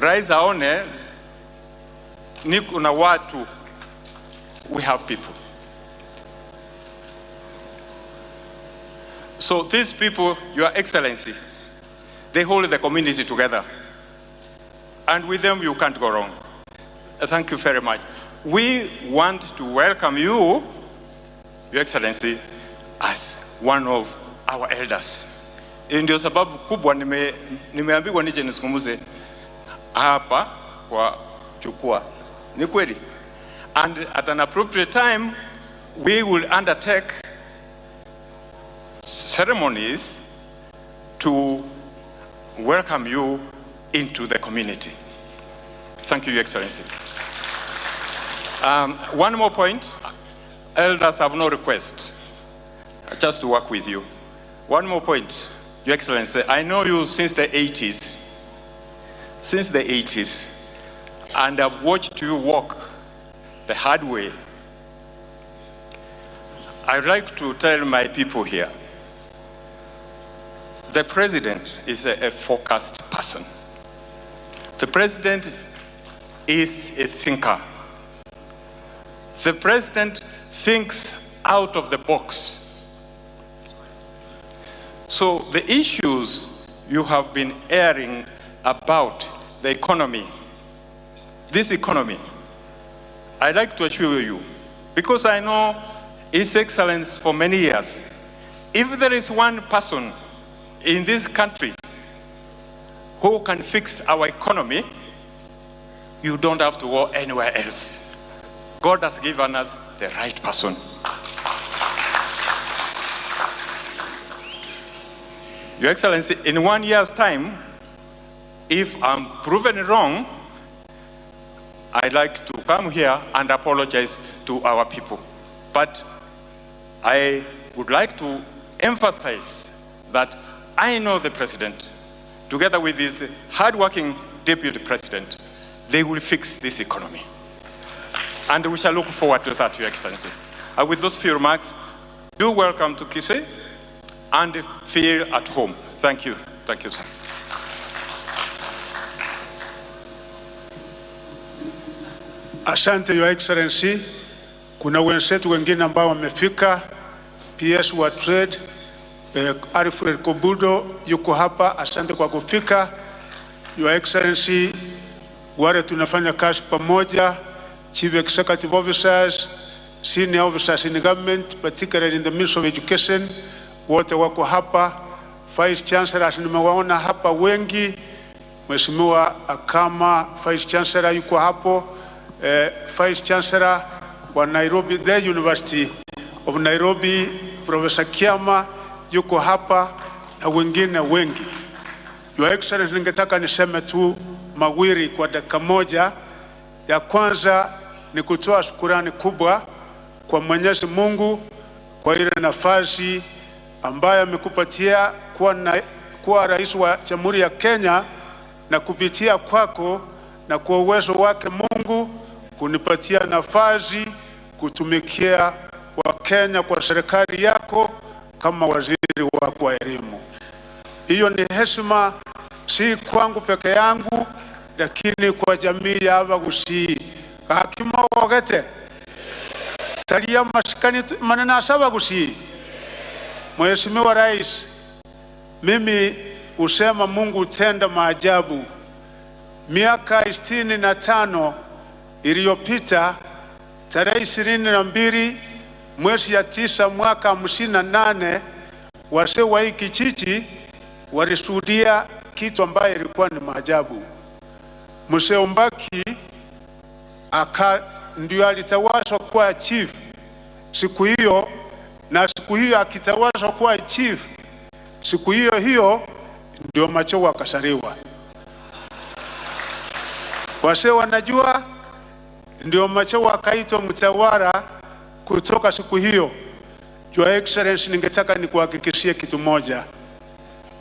rais aone niko na watu, we have people. So these people, Your Excellency, they hold the community together. And with them, you can't go wrong. Thank you very much. We want to welcome you, Your Excellency, as one of our elders. Hii ndio sababu kubwa nimeambiwa nije nizungumze hapa kwa jukwaa. Ni kweli. And at an appropriate time, we will undertake ceremonies to welcome you into the community. Thank you, Your Excellency. One more point. Elders have no request, just to work with you. One more point, Your Excellency. I know you since the 80s. Since the 80s. And I've watched you walk the hard way. I'd like to tell my people here, the president is a focused person. The president is a thinker. The president thinks out of the box. So the issues you have been airing about the economy, this economy, I'd like to assure you, because I know His Excellency for many years, if there is one person in this country who can fix our economy, you don't have to go anywhere else. God has given us the right person. Your Excellency, in 1 year's time, if I'm proven wrong, I'd like to come here and apologize to our people. But I would like to emphasize that I know the president, together with his hardworking deputy president, they will fix this economy. And we shall look forward to that, Your Excellency. And with those few remarks, do welcome to Kisii and feel at home. Thank you. Thank you, sir. Asante, Your Excellency. Kuna wenzetu wengine ambao wamefika, PS wa Trade, Alfred Kobudo yuko hapa, asante kwa kufika. Your Excellency, wale tunafanya kazi pamoja, Chief Executive Officers, Senior Officers in Government, particularly in the Ministry of Education, wote wako hapa. Vice Chancellors nimewaona hapa wengi. Mheshimiwa Akama Vice Chancellor yuko hapo. Vice Chancellor wa Nairobi, the University of Nairobi, Professor Kiama yuko hapa na wengine wengi. Your Excellency, ningetaka niseme tu mawili kwa dakika moja. Ya kwanza ni kutoa shukurani kubwa kwa Mwenyezi Mungu kwa ile nafasi ambayo amekupatia kuwa rais wa Jamhuri ya Kenya, na kupitia kwako na kwa uwezo wake Mungu kunipatia nafasi kutumikia wa Kenya kwa serikali yako kama waziri wako wa elimu. Hiyo ni heshima si kwangu peke yangu, lakini kwa jamii ya Abagusii. Hakima wogete talia mashikani maneno Abagusii. Mheshimiwa Rais, mimi usema Mungu utenda maajabu. Miaka 65 iliyopita, tarehe 22 mwezi ya 9 mwaka 58, wazee wa hii kijiji walishuhudia kitu ambaye ilikuwa ni maajabu. Mzee Ombaki ndio alitawazwa kuwa chief siku hiyo, na siku hiyo akitawazwa kuwa chief siku hiyo hiyo ndio Machogu akasariwa. Wazee wanajua ndio Machogu akaitwa mtawala kutoka siku hiyo. Your Excellency, ningetaka nikuhakikishie kitu moja.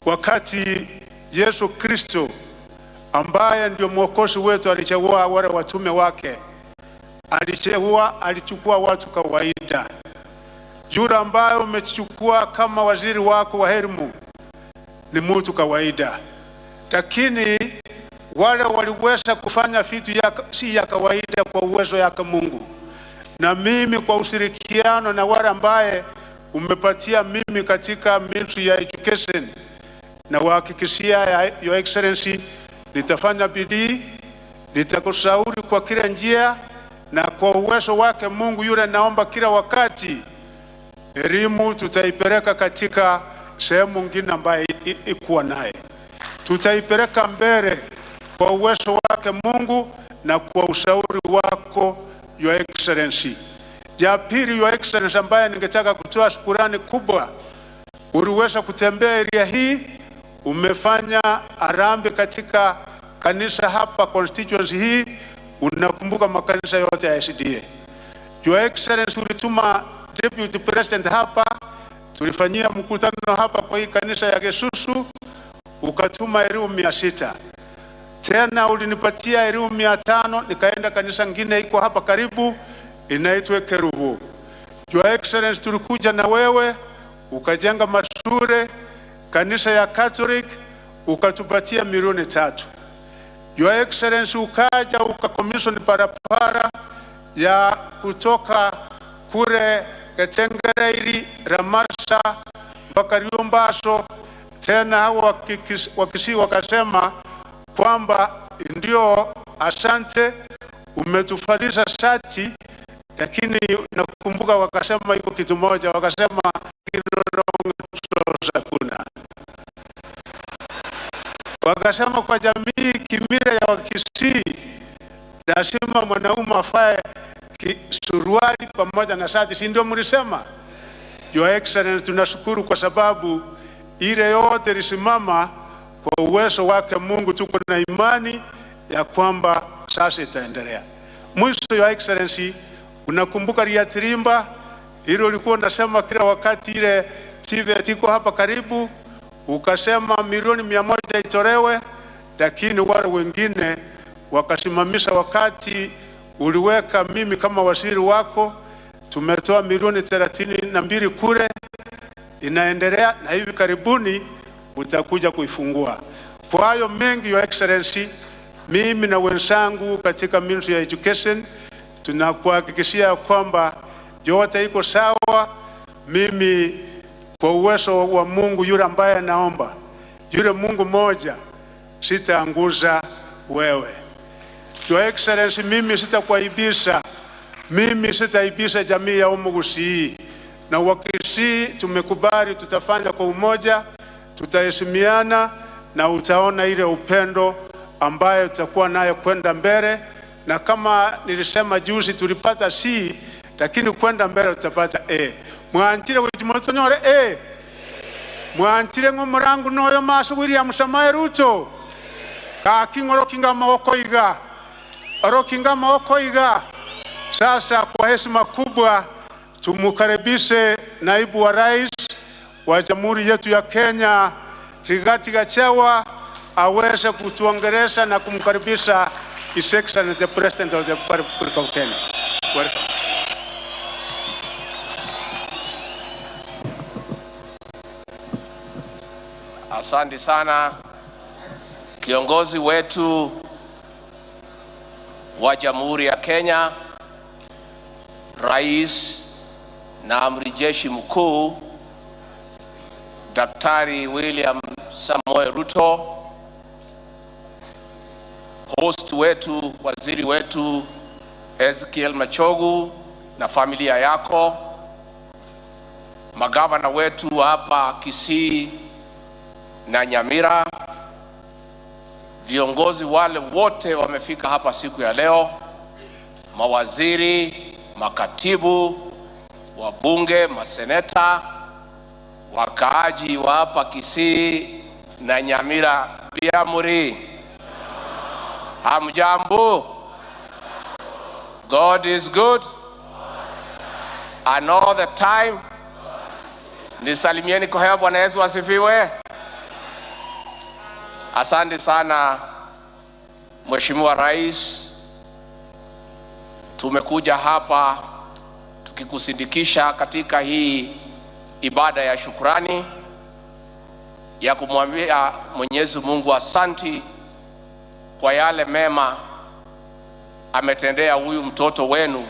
Wakati Yesu Kristo ambaye ndio mwokozi wetu alichagua wale watume wake, alichukua watu kawaida. Yule ambaye umechukua kama waziri wako wa elimu ni mtu kawaida, lakini wale waliweza kufanya vitu si ya kawaida kwa uwezo yake Mungu. Na mimi kwa ushirikiano na wale ambaye umepatia mimi katika Ministry ya Education, na wahakikishia Your Excellency, nitafanya bidii, nitakushauri kwa kila njia Na kwa uwezo wake Mungu yule, naomba kila wakati elimu tutaipeleka katika sehemu nyingine ambayo ikuwa naye, tutaipeleka mbele kwa uwezo wake Mungu na kwa ushauri wako, Your Excellency. Ya pili, Your Excellency, ambaye ningetaka kutoa shukurani kubwa, uliweza kutembea area hii, umefanya harambee katika kanisa hapa constituency hii, unakumbuka makanisa yote ya SDA. Your Excellency, ulituma Deputy President hapa, tulifanyia mkutano hapa kwa hii kanisa ya Gesusu, ukatuma elimu 600. Tena ulinipatia elimu 500, nikaenda kanisa ngine iko hapa karibu inaitwa Kerubu. Your Excellency, tulikuja na wewe ukajenga mashure kanisa ya Catholic ukatupatia milioni 3. Your Excellency, ukaja ukakommission barabara ya kutoka kule Getengereiri Ramarsa mpaka Riombaso. Tena hao Wakisii wakasema kwamba ndio, asante, umetufalisha shati, lakini nakumbuka wakasema iko kitu moja, wakasema kuna wakasema kwa jamii kimila ya Wakisii lazima mwanaume afae suruali pamoja na shati, si ndio mlisema? Your Excellency, tunashukuru kwa sababu ile yote ilisimama kwa uwezo wake Mungu. Tuko na imani ya kwamba sasa itaendelea. Mwisho, Your Excellency, unakumbuka Riatirimba ile ulikuwa unasema kila wakati, ile TVET iko hapa karibu, ukasema milioni 100 itolewe, lakini wale wengine wakasimamisha. Wakati uliweka mimi kama waziri wako, tumetoa milioni 32 kule, inaendelea na hivi karibuni utakuja kuifungua. Kwa hayo mengi, Your Excellency, mimi na wenzangu katika Ministry ya Education tunakuhakikishia kwamba yote iko sawa. Mimi kwa uwezo wa Mungu yule ambaye naomba, yule Mungu moja, sitaanguza wewe. Your Excellency, mimi sitakuaibisha, mimi sitaibisha jamii ya Omugusii na Wakisii. Tumekubali tutafanya kwa umoja, tutaheshimiana na utaona ile upendo ambayo tutakuwa nayo kwenda mbele. Na kama nilisema juzi, tulipata C, lakini kwenda mbele tutapata A. Mwanchire wechimotonyore A, mwanchire ng'omorangu noyo maso William Samoei Ruto kaking'oro kinga maoko iga oro kinga maoko iga. Sasa kwa heshima kubwa tumukaribishe naibu wa rais wa jamhuri yetu ya Kenya Rigathi Gachagua aweze kutuongelesha na kumkaribisha His Excellency the President of the Republic of Kenya. Welcome. Asante sana kiongozi wetu wa Jamhuri ya Kenya, Rais na Amri Jeshi Mkuu Daktari William Samoei Ruto, host wetu, waziri wetu Ezekiel Machogu na familia yako, magavana wetu hapa Kisii na Nyamira, viongozi wale wote wamefika hapa siku ya leo, mawaziri, makatibu, wabunge, maseneta, wakaaji wa hapa Kisii na Nyamira, biamuri, hamjambo? God is good and all the time. Nisalimieni kwa hewa. Bwana Yesu asifiwe. Asante sana Mheshimiwa Rais, tumekuja hapa tukikusindikisha katika hii ibada ya shukrani ya kumwambia Mwenyezi Mungu asanti kwa yale mema ametendea huyu mtoto wenu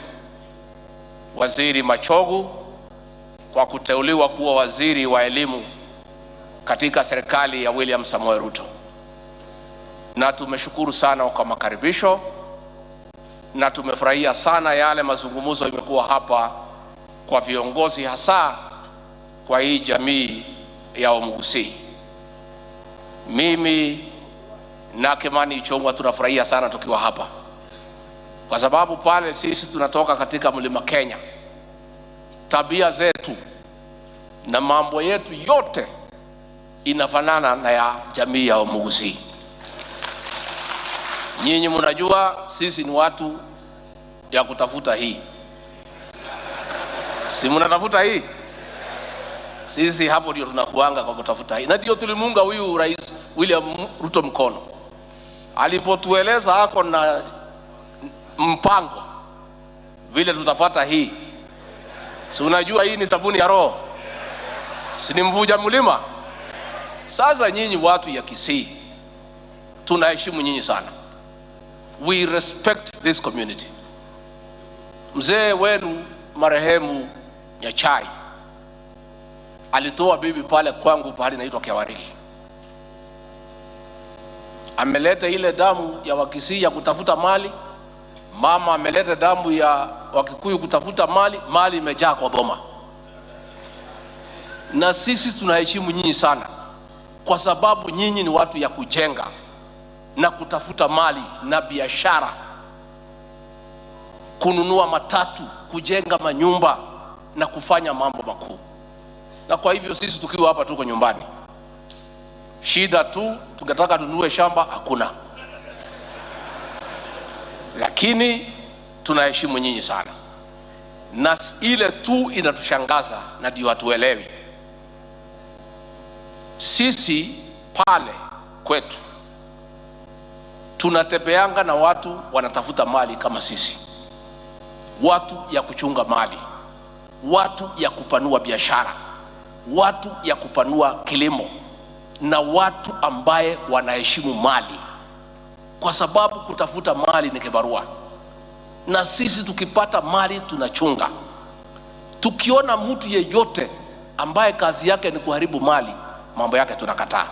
Waziri Machogu kwa kuteuliwa kuwa waziri wa elimu katika serikali ya William Samoei Ruto. Na tumeshukuru sana kwa makaribisho. na tumefurahia sana yale mazungumzo imekuwa hapa kwa viongozi, hasa kwa hii jamii ya Omugusii. Mimi na Kimani Ichung'wah tunafurahia sana tukiwa hapa, kwa sababu pale sisi tunatoka katika Mlima Kenya, tabia zetu na mambo yetu yote inafanana na ya jamii ya Omugusii. Nyinyi mnajua sisi ni watu ya kutafuta hii, si mnatafuta hii? Sisi hapo ndio tunakuanga kwa kutafuta hii, na ndio tulimuunga huyu Rais William Ruto mkono alipotueleza ako na mpango vile tutapata hii. Si unajua hii ni sabuni ya roho, si ni mvuja mlima? Sasa nyinyi watu ya Kisii, tunaheshimu nyinyi sana, we respect this community. Mzee wenu marehemu Nyachae alitoa bibi pale kwangu pahali inaitwa Kiawariki, ameleta ile damu ya Wakisii ya kutafuta mali, mama ameleta damu ya Wakikuyu kutafuta mali, mali imejaa kwa boma. Na sisi tunaheshimu nyinyi sana, kwa sababu nyinyi ni watu ya kujenga na kutafuta mali na biashara, kununua matatu, kujenga manyumba na kufanya mambo makuu. Na kwa hivyo sisi tukiwa hapa tuko nyumbani, shida tu tungetaka tununue shamba hakuna, lakini tunaheshimu nyinyi sana, na ile tu inatushangaza na ndio hatuelewi. Sisi pale kwetu tunatembeanga na watu wanatafuta mali kama sisi, watu ya kuchunga mali, watu ya kupanua biashara, watu ya kupanua kilimo, na watu ambaye wanaheshimu mali, kwa sababu kutafuta mali ni kibarua, na sisi tukipata mali tunachunga. Tukiona mtu yeyote ambaye kazi yake ni kuharibu mali, mambo yake tunakataa.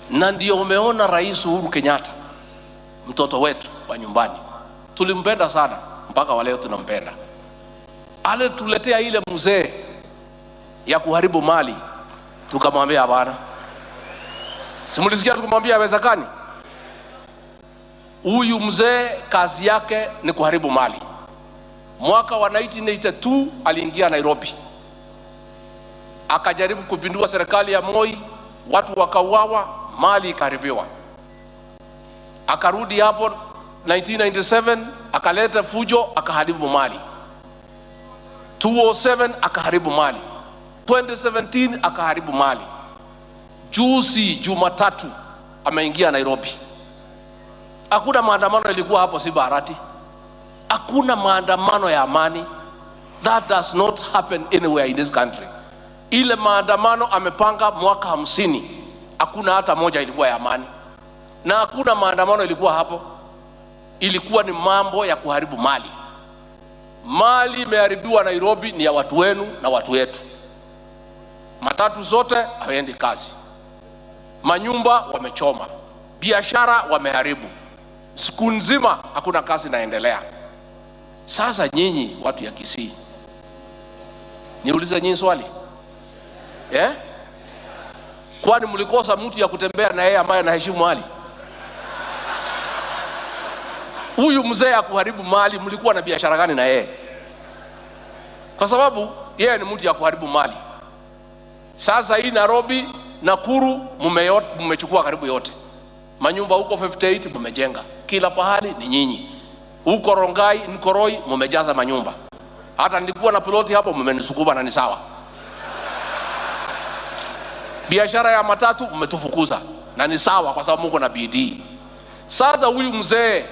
Na ndio umeona Rais Uhuru Kenyatta, mtoto wetu wa nyumbani, tulimpenda sana mpaka wa leo tunampenda. Alituletea ile mzee ya kuharibu mali, tukamwambia hapana. Simulisikia tukamwambia haiwezekani. Huyu mzee kazi yake ni kuharibu mali. Mwaka wa 1982 aliingia Nairobi, akajaribu kupindua serikali ya Moi, watu wakauawa, mali ikaharibiwa. Akarudi hapo 1997 akaleta fujo, akaharibu mali. 2007 akaharibu mali. 2017 akaharibu mali. Juzi Jumatatu ameingia Nairobi. Hakuna maandamano ilikuwa hapo Simba Arati. Hakuna maandamano ya amani. That does not happen anywhere in this country. Ile maandamano amepanga mwaka 50, hakuna hata moja ilikuwa ya amani. Na hakuna maandamano ilikuwa hapo. Ilikuwa ni mambo ya kuharibu mali. Mali imeharibiwa Nairobi ni ya watu wenu na watu wetu. Matatu zote hawaendi kazi. Manyumba wamechoma. Biashara wameharibu. Siku nzima hakuna kazi inaendelea. Sasa nyinyi watu ya Kisii, niulize nyinyi swali. Kwani mlikosa mtu ya kutembea na yeye ambaye anaheshimu mali? Huyu mzee ya kuharibu mali, mlikuwa na biashara gani na yeye? Kwa sababu yeye ni mtu ya kuharibu mali. Sasa hii Nairobi, Nakuru mmechukua karibu yote. Manyumba huko 58 mmejenga. Kila pahali ni nyinyi. Huko Rongai, Nkoroi mmejaza manyumba. Hata nilikuwa na piloti hapo mmenisukuma na ni sawa. Biashara ya matatu mmetufukuza na ni sawa kwa sababu mko na bidii. Sasa huyu mzee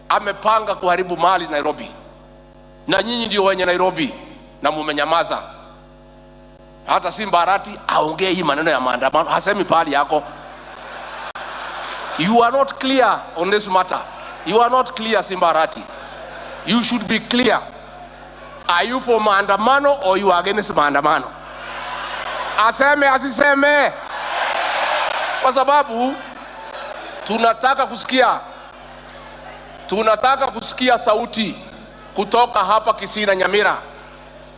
amepanga kuharibu mali Nairobi. Na nyinyi ndio wenye Nairobi na mmenyamaza. Hata Simba Arati aongee hii maneno ya maandamano, hasemi pahali yako. You are not clear on this matter. You are not clear, Simba Arati. You should be clear. Are you for maandamano or you are against maandamano? Aseme asiseme. Kwa sababu tunataka kusikia. Tunataka kusikia sauti kutoka hapa Kisii na Nyamira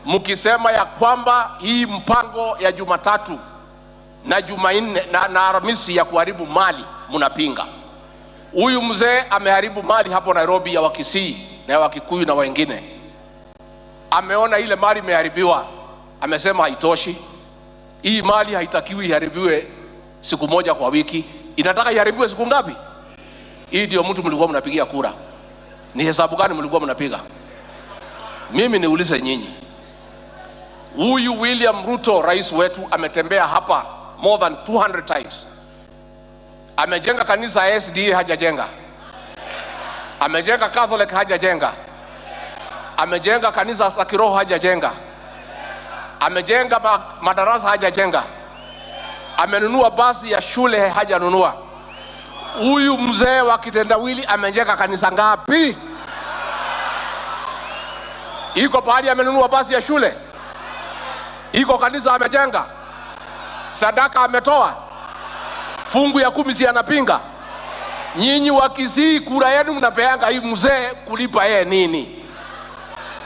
mkisema ya kwamba hii mpango ya Jumatatu na Jumanne na Alhamisi ya kuharibu mali mnapinga. Huyu mzee ameharibu mali hapo Nairobi ya Wakisii na ya Wakikuyu na wengine. Ameona ile mali imeharibiwa, amesema haitoshi. Hii mali haitakiwi iharibiwe siku moja kwa wiki, inataka iharibiwe siku ngapi? Hii ndio mtu mlikuwa mnapigia kura. Ni hesabu gani mlikuwa mnapiga? Mimi niulize nyinyi, huyu William Ruto rais wetu ametembea hapa more than 200 times. Amejenga kanisa ya SDA hajajenga, amejenga Catholic hajajenga, amejenga kanisa za kiroho hajajenga, amejenga madarasa hajajenga, amenunua basi ya shule hajanunua. Huyu mzee wa kitendawili amejenga kanisa ngapi? Iko pahali amenunua basi ya shule? Iko kanisa amejenga? Sadaka ametoa? Fungu ya 10 si anapinga? Nyinyi wa Kisii kura yenu mnapeanga hii mzee kulipa yeye nini?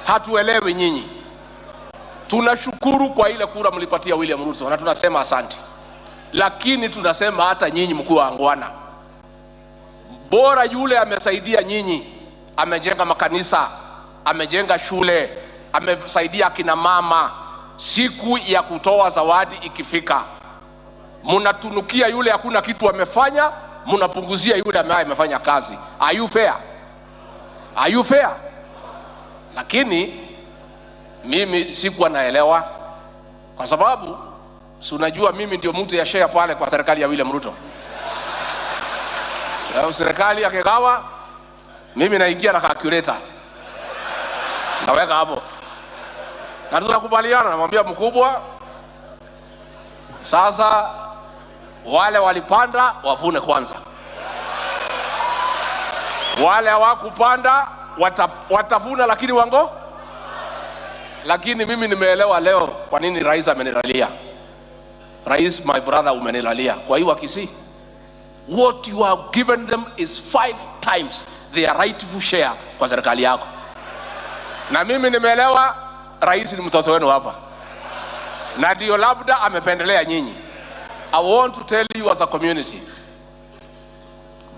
Hatuelewi nyinyi. Tunashukuru kwa ile kura mlipatia William Ruto na tunasema asante. Lakini tunasema hata nyinyi mkuu wa angwana, bora yule amesaidia nyinyi, amejenga makanisa, amejenga shule, amesaidia akina mama. Siku ya kutoa zawadi ikifika, mnatunukia yule hakuna kitu amefanya, mnapunguzia yule ambaye amefanya kazi. Are you fair? Are you fair? Lakini mimi sikuwa naelewa, kwa sababu si unajua mimi ndio mtu ya share pale kwa serikali ya William Ruto. Sasa serikali akigawa, mimi naingia na calculator, naweka hapo, na tunakubaliana. Namwambia mkubwa, sasa wale walipanda wavune kwanza, wale hawakupanda watavuna, lakini wango. Lakini mimi nimeelewa leo kwa nini rais amenilalia. Rais, my brother, umenilalia. Kwa hiyo Wakisii, what you have given them is 5 times their rightful share kwa serikali yako. Na mimi nimeelewa rais ni mtoto wenu hapa, na ndio labda amependelea nyinyi. I want to tell you as a community,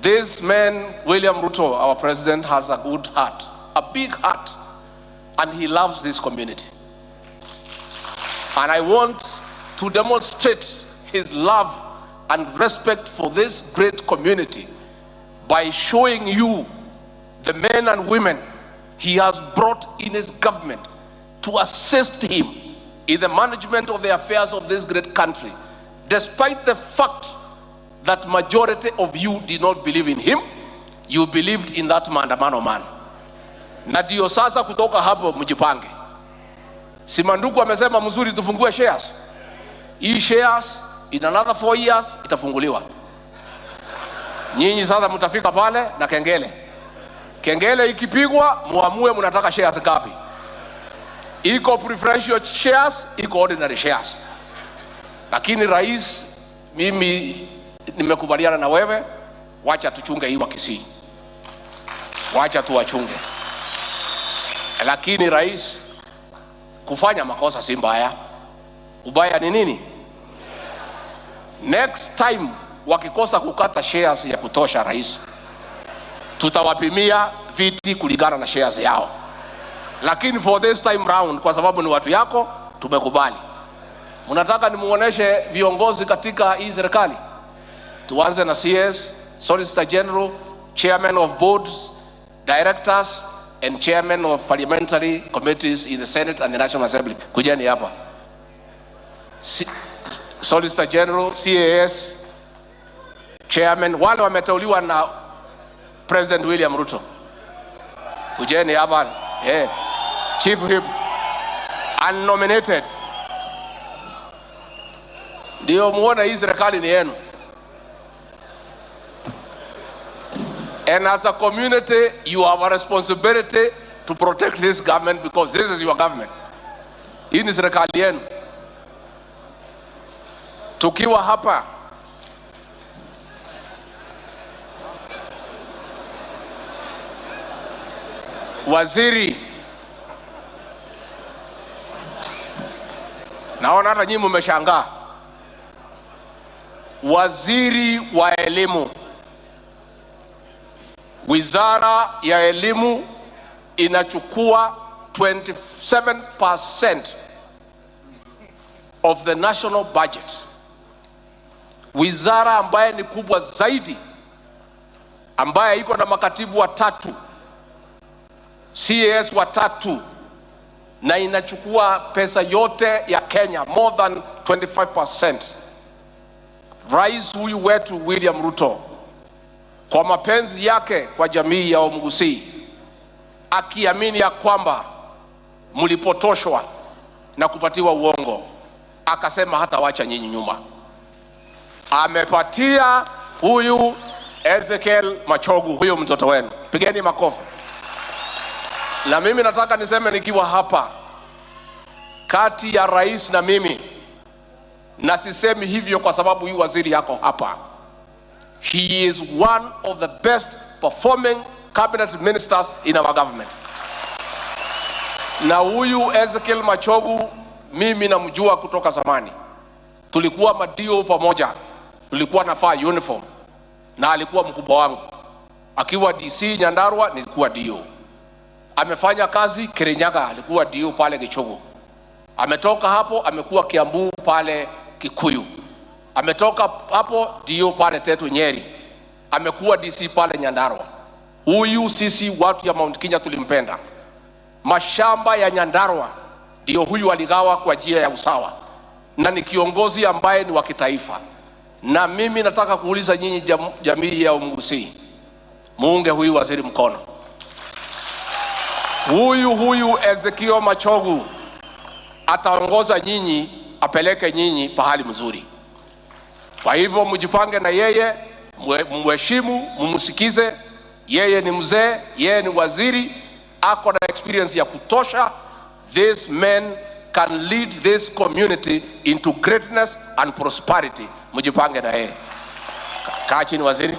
this man, William Ruto, our president, has a good heart, a big heart, and he loves this community. And I want to demonstrate his love and respect for this great community by showing you the men and women he has brought in his government to assist him in the management of the affairs of this great country, despite the fact that majority of you did not believe in him. You believed in that maandamano man. Na ndio sasa kutoka hapo mjipange. Simanduku amesema mzuri tufungue shares. Hii shares in another 4 years itafunguliwa. Nyinyi sasa mtafika pale na kengele. Kengele ikipigwa muamue mnataka shares ngapi. Iko preferential shares, iko ordinary shares. Lakini rais, mimi nimekubaliana na wewe, wacha tuchunge hii Wakisii. Wacha tuwachunge. Lakini rais, kufanya makosa si mbaya. Ubaya ni nini? Next time wakikosa kukata shares ya kutosha rais, tutawapimia viti kulingana na shares yao. Lakini for this time round, kwa sababu ni watu yako, tumekubali. Mnataka nimuoneshe viongozi katika hii serikali? Tuanze na CS, Solicitor General, Chairman of Boards, Directors, and Chairman of Parliamentary Committees in the Senate and the National Assembly. Kujeni hapa. Solicitor General, CAS, Chairman, wale wameteuliwa na President William Ruto. Kujeni hapa. Yeah. Chief Whip, unnominated. Ndio muone hii serikali ni yenu. And as a community, you have a responsibility to protect this government because this is your government. Hii ni serikali yenu. Tukiwa hapa, Waziri, naona hata nyinyi mmeshangaa. Waziri wa elimu, wizara ya elimu inachukua 27% of the national budget. Wizara ambaye ni kubwa zaidi, ambaye iko na makatibu watatu, CAS watatu, na inachukua pesa yote ya Kenya, more than 25%. Rais huyu wetu William Ruto, kwa mapenzi yake kwa jamii ya Omugusii, akiamini ya kwamba mlipotoshwa na kupatiwa uongo, akasema hatawacha nyinyi nyuma. Amepatia huyu Ezekiel Machogu, huyu mtoto wenu. Pigeni makofi. Na mimi nataka niseme nikiwa hapa, kati ya rais na mimi, na sisemi hivyo kwa sababu huyu waziri yako hapa, he is one of the best performing cabinet ministers in our government. Na huyu Ezekiel Machogu mimi namjua kutoka zamani, tulikuwa madio pamoja, tulikuwa nafaa uniform, na alikuwa mkubwa wangu. Akiwa DC Nyandarua nilikuwa DO. Amefanya kazi Kirinyaga, alikuwa DO pale Gichugu. Ametoka hapo amekuwa Kiambu pale Kikuyu. Ametoka hapo DO pale Tetu Nyeri. Amekuwa DC pale Nyandarua. Huyu sisi watu ya Mount Kenya tulimpenda. Mashamba ya Nyandarua ndio huyu aligawa kwa njia ya usawa, na ni kiongozi ambaye ni wa kitaifa. Na mimi nataka kuuliza nyinyi jamii ya Omugusii, muunge huyu waziri mkono. Huyu Ezekiel Machogu ataongoza nyinyi, apeleke nyinyi pahali mzuri. Kwa hivyo mjipange na yeye, mheshimu, mumsikize. Yeye ni mzee, yeye ni waziri, ako na experience ya kutosha. This man can lead this community into greatness and prosperity. Mjipange na yeye. Kaa chini waziri.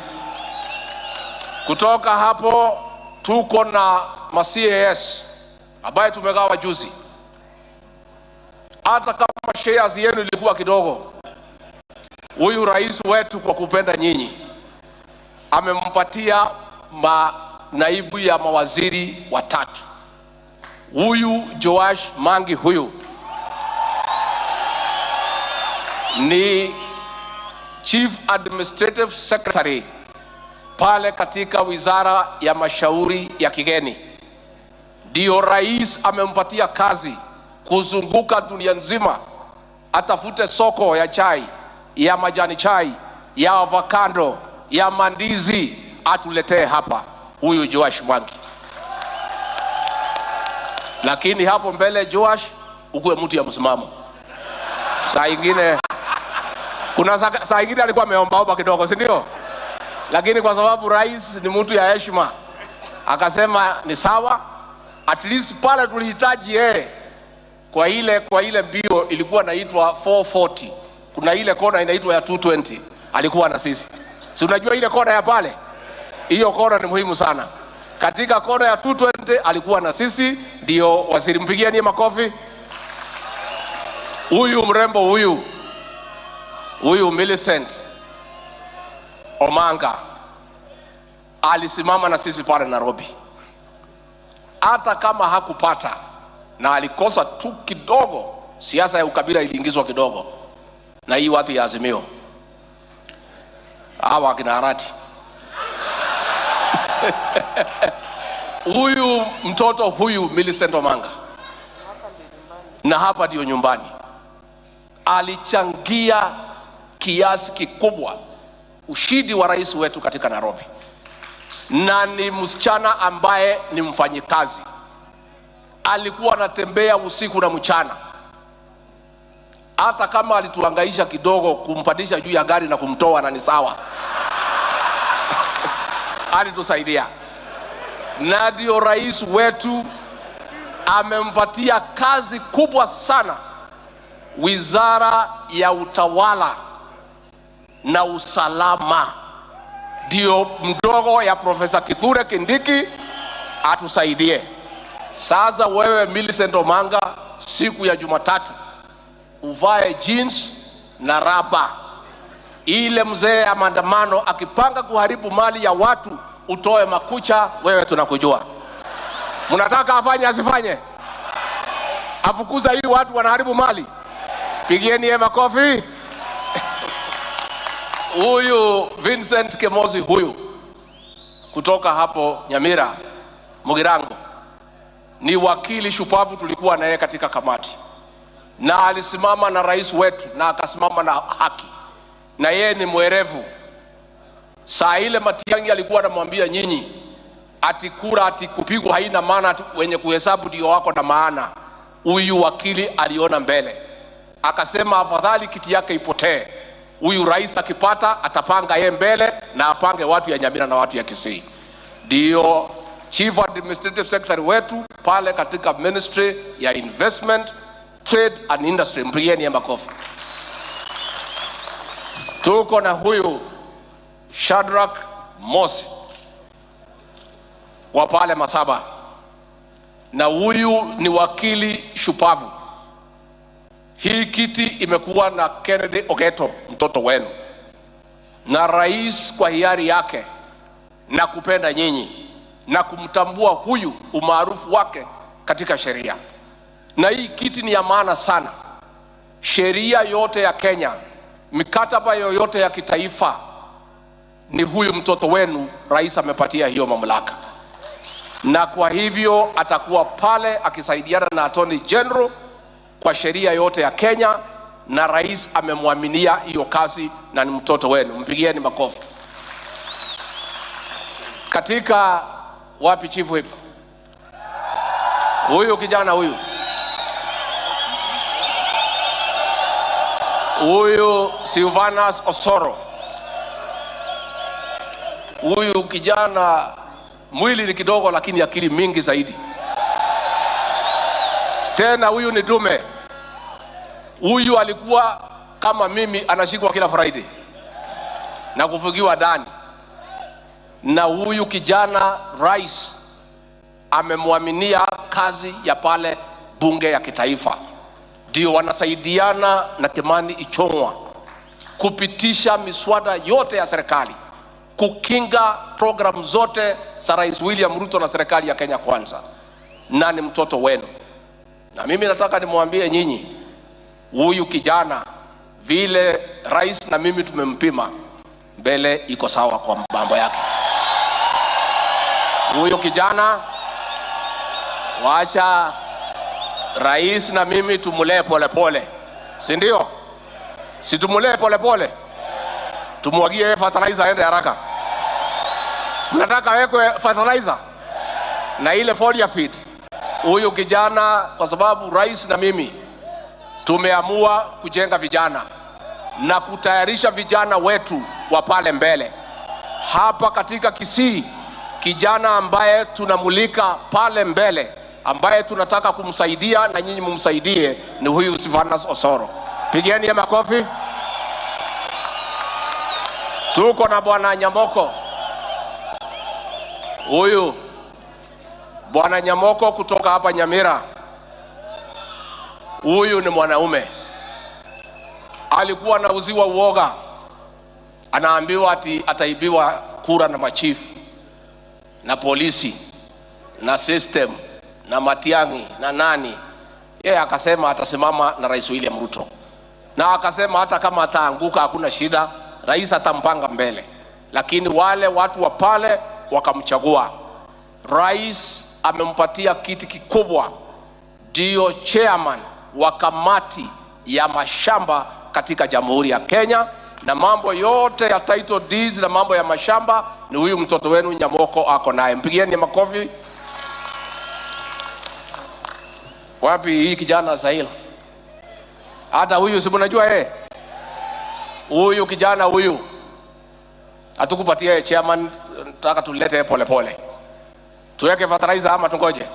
Kutoka hapo tuko na ma CAS ambaye tumegawa juzi. Hata kama shares yenu ilikuwa kidogo, huyu rais wetu kwa kupenda nyinyi amempatia naibu ya mawaziri watatu. Huyu Joash Mangi huyu ni Chief Administrative Secretary pale katika wizara ya mashauri ya kigeni. Ndio rais amempatia kazi kuzunguka dunia nzima, atafute soko ya chai, ya majani chai, ya avocado, ya mandizi, atuletee hapa huyu Joash Mwangi. Lakini hapo mbele Joash, ukuwe mtu ya msimamo. Saa ingine kuna saa ingine alikuwa ameombaomba kidogo, si ndio? Lakini kwa sababu rais ni mtu ya heshima, akasema ni sawa. At least pale tulihitaji yeye kwa ile mbio ilikuwa inaitwa 440. Kuna ile kona inaitwa ya 220. Alikuwa na sisi. Si unajua ile kona ya pale? Hiyo kona ni muhimu sana. Katika kona ya 220 alikuwa na sisi, ndio waziri. Mpigie ni makofi. Huyu mrembo huyu Millicent Omanga alisimama na sisi pale Nairobi. Hata kama hakupata na alikosa tu kidogo, siasa ya ukabila iliingizwa kidogo na hii watu ya Azimio hawa akina Arati. Huyu mtoto huyu Millicent Omanga, na hapa ndio nyumbani, alichangia kiasi kikubwa ushindi wa rais wetu katika Nairobi. Na ni msichana ambaye ni mfanyikazi, alikuwa anatembea usiku na mchana. Hata kama alituhangaisha kidogo kumpandisha juu ya gari na kumtoa, na ni sawa. Alitusaidia. Na ndio rais wetu amempatia kazi kubwa sana, wizara ya utawala na usalama. Ndio mdogo ya Profesa Kithure Kindiki, atusaidie. Sasa wewe Millicent Omanga, siku ya Jumatatu uvae jeans na raba. Ile mzee ya maandamano akipanga kuharibu mali ya watu, utoe makucha, wewe tunakujua. Mnataka afanye asifanye? Afukuza hii watu wanaharibu mali. Pigieni yeye makofi. Huyu Vincent Kemosi huyu kutoka hapo Nyamira Mugirango ni wakili shupavu, tulikuwa naye katika kamati, na alisimama na rais wetu na akasimama na haki, na yeye ni mwerevu. Saa ile Matiang'i alikuwa anamwambia nyinyi ati kura ati kupigwa haina maana, ati wenye kuhesabu ndio wako na maana. Huyu wakili aliona mbele, akasema afadhali kiti yake ipotee, huyu rais akipata atapanga ye mbele na apange watu ya Nyamira na watu ya Kisii. Ndio Chief Administrative Secretary wetu pale katika Ministry ya Investment, Trade and Industry. Mpigieni ye makofi. Tuko na huyu Shadrack Mose wa pale Masaba, na huyu ni wakili shupavu. Hii kiti imekuwa na Kennedy Ogeto, mtoto wenu, na rais kwa hiari yake na kupenda nyinyi na kumtambua huyu umaarufu wake katika sheria. Na hii kiti ni ya maana sana. Sheria yote ya Kenya, mikataba yoyote ya kitaifa, ni huyu mtoto wenu rais amepatia hiyo mamlaka, na kwa hivyo atakuwa pale akisaidiana na Attorney General kwa sheria yote ya Kenya, na rais amemwaminia hiyo kazi na ni mtoto wenu. Mpigieni makofi. Katika wapi Chief Whip? Huyu kijana huyu. Huyu Silvanus Osoro. Huyu kijana mwili ni kidogo lakini akili mingi zaidi. Tena huyu ni dume. Huyu alikuwa kama mimi, anashikwa kila Friday na kufungiwa ndani. Na huyu kijana rais amemwaminia kazi ya pale bunge ya kitaifa. Ndio wanasaidiana na Kimani Ichung'wa kupitisha miswada yote ya serikali, kukinga program zote za Rais William Ruto na serikali ya Kenya Kwanza. Na ni mtoto wenu. Na mimi nataka nimwambie nyinyi, huyu kijana vile rais na mimi tumempima, mbele iko sawa kwa mambo yake. Huyu kijana wacha rais na mimi tumulee pole pole, si ndio? Si tumulee pole pole, tumwagie fertilizer aende haraka. Mnataka awekwe fertilizer na ile foliar feed? Huyu kijana, kwa sababu rais na mimi tumeamua kujenga vijana na kutayarisha vijana wetu wa pale mbele. Hapa katika Kisii, kijana ambaye tunamulika pale mbele, ambaye tunataka kumsaidia na nyinyi mumsaidie, ni huyu Silvanus Osoro. Pigeni ya makofi. Tuko na Bwana Nyamoko. Huyu Bwana Nyamoko kutoka hapa Nyamira. Huyu ni mwanaume. Alikuwa anauziwa uoga. Anaambiwa ati ataibiwa kura na machifu na polisi na system na Matiang'i na nani. Yeye akasema atasimama na Rais William Ruto. Na akasema hata kama ataanguka hakuna shida, rais atampanga mbele. Lakini wale watu wa pale wakamchagua. Rais amempatia kiti kikubwa, ndio chairman wa kamati ya mashamba katika Jamhuri ya Kenya, na mambo yote ya title deeds na mambo ya mashamba ni huyu mtoto wenu Nyamoko ako naye. Mpigieni makofi. Wapi hii kijana Sahil? Hata huyu si mnajua yeye? Huyu kijana huyu hatukupatia chairman, nataka tulete pole pole. Tuweke fertilizer ama tungoje?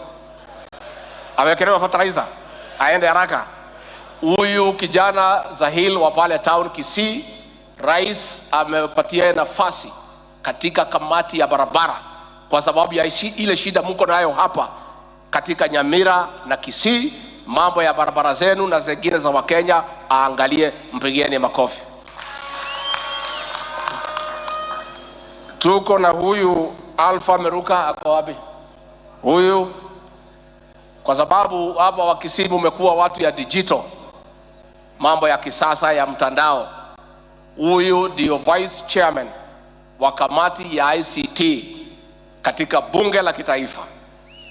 Awekelewe fertilizer aende haraka. Huyu kijana Zahil wa pale town Kisii, rais amepatia nafasi katika kamati ya barabara. kwa sababu ya ile shida mko nayo hapa katika Nyamira na Kisii, mambo ya barabara zenu na zingine za Wakenya, aangalie. Mpigieni makofi. Tuko na huyu Alpha Meruka, ako wapi huyu? Kwa sababu hapa wa Kisii mmekuwa watu ya digital, mambo ya kisasa ya mtandao. Huyu ndio vice chairman wa kamati ya ICT katika bunge la kitaifa,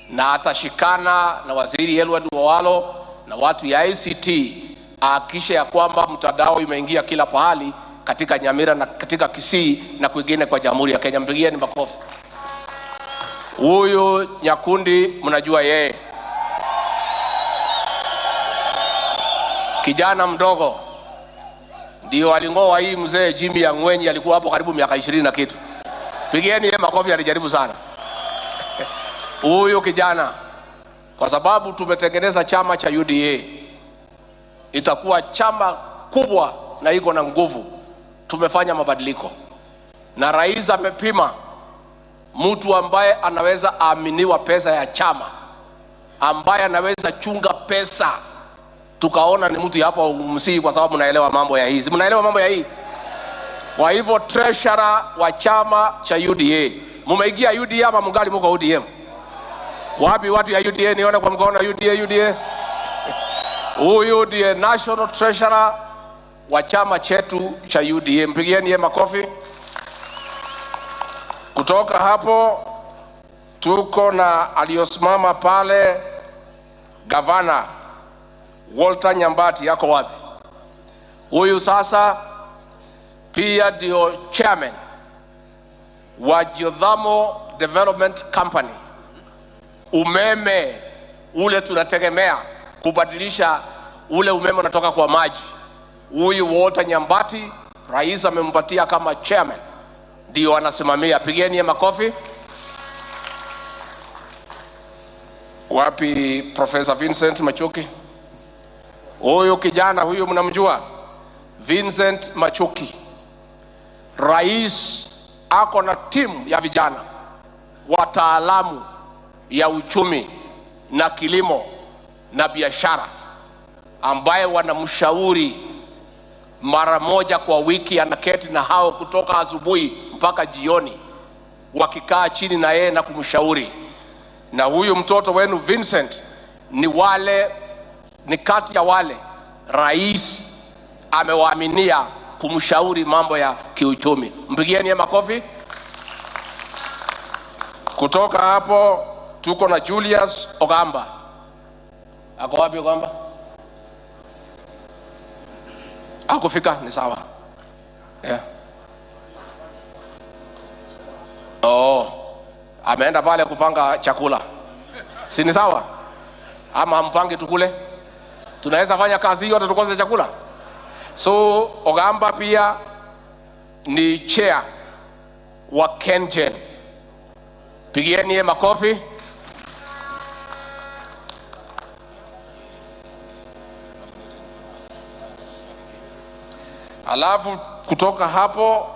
na atashikana na waziri Eliud Owalo na watu ya ICT ahakikishe ya kwamba mtandao imeingia kila pahali katika Nyamira na katika Kisii na kwingine kwa Jamhuri ya Kenya. Mpigieni makofi. Huyu Nyakundi mnajua yeye, kijana mdogo ndio alingoa hii mzee Jimmy Angwenyi, alikuwa hapo karibu miaka 20 na kitu. Pigieni yeye makofi, alijaribu sana. Huyu kijana, kwa sababu tumetengeneza chama cha UDA, itakuwa chama kubwa na iko na nguvu. Tumefanya mabadiliko na rais amepima mtu ambaye anaweza aaminiwa pesa ya chama, ambaye anaweza chunga pesa. Tukaona ni mtu hapa Msii, kwa sababu mnaelewa mambo ya hizi, mnaelewa mambo ya hii. Kwa hivyo treasurer wa chama cha UDA, mumeingia UDA ama mngali muko ODM? Wapi watu ya UDA? Nione kwa mkono. UDA, UDA. Huyu ndiye national treasurer wa chama chetu cha UDA, mpigieni yeye makofi. Kutoka hapo tuko na aliyosimama pale gavana Walter Nyambati, yako wapi huyu? Sasa pia ndio chairman wa Geothermal Development Company. Umeme ule tunategemea kubadilisha ule umeme unatoka kwa maji, huyu Walter Nyambati rais amempatia kama chairman, ndio anasimamia. Pigeni ye makofi. Wapi Professor Vincent Machuki? Huyu kijana huyu mnamjua, Vincent Machuki. Rais ako na timu ya vijana wataalamu ya uchumi na kilimo na biashara, ambaye wanamshauri mara moja kwa wiki, anaketi na hao kutoka asubuhi mpaka jioni, wakikaa chini na yeye na kumshauri. Na huyu mtoto wenu Vincent ni kati ya wale rais amewaaminia kumshauri mambo ya kiuchumi. Mpigieni ye makofi. Kutoka hapo tuko na Julius Ogamba. Ako wapi Ogamba? Hakufika, ni sawa. Yeah. Oh, ameenda pale kupanga chakula. Si ni sawa? Ama ampange tukule? Tunaweza fanya kazi hiyo hata tukose chakula. So Ogamba pia ni chair wa KenGen. Pigieni ye makofi. Alafu kutoka hapo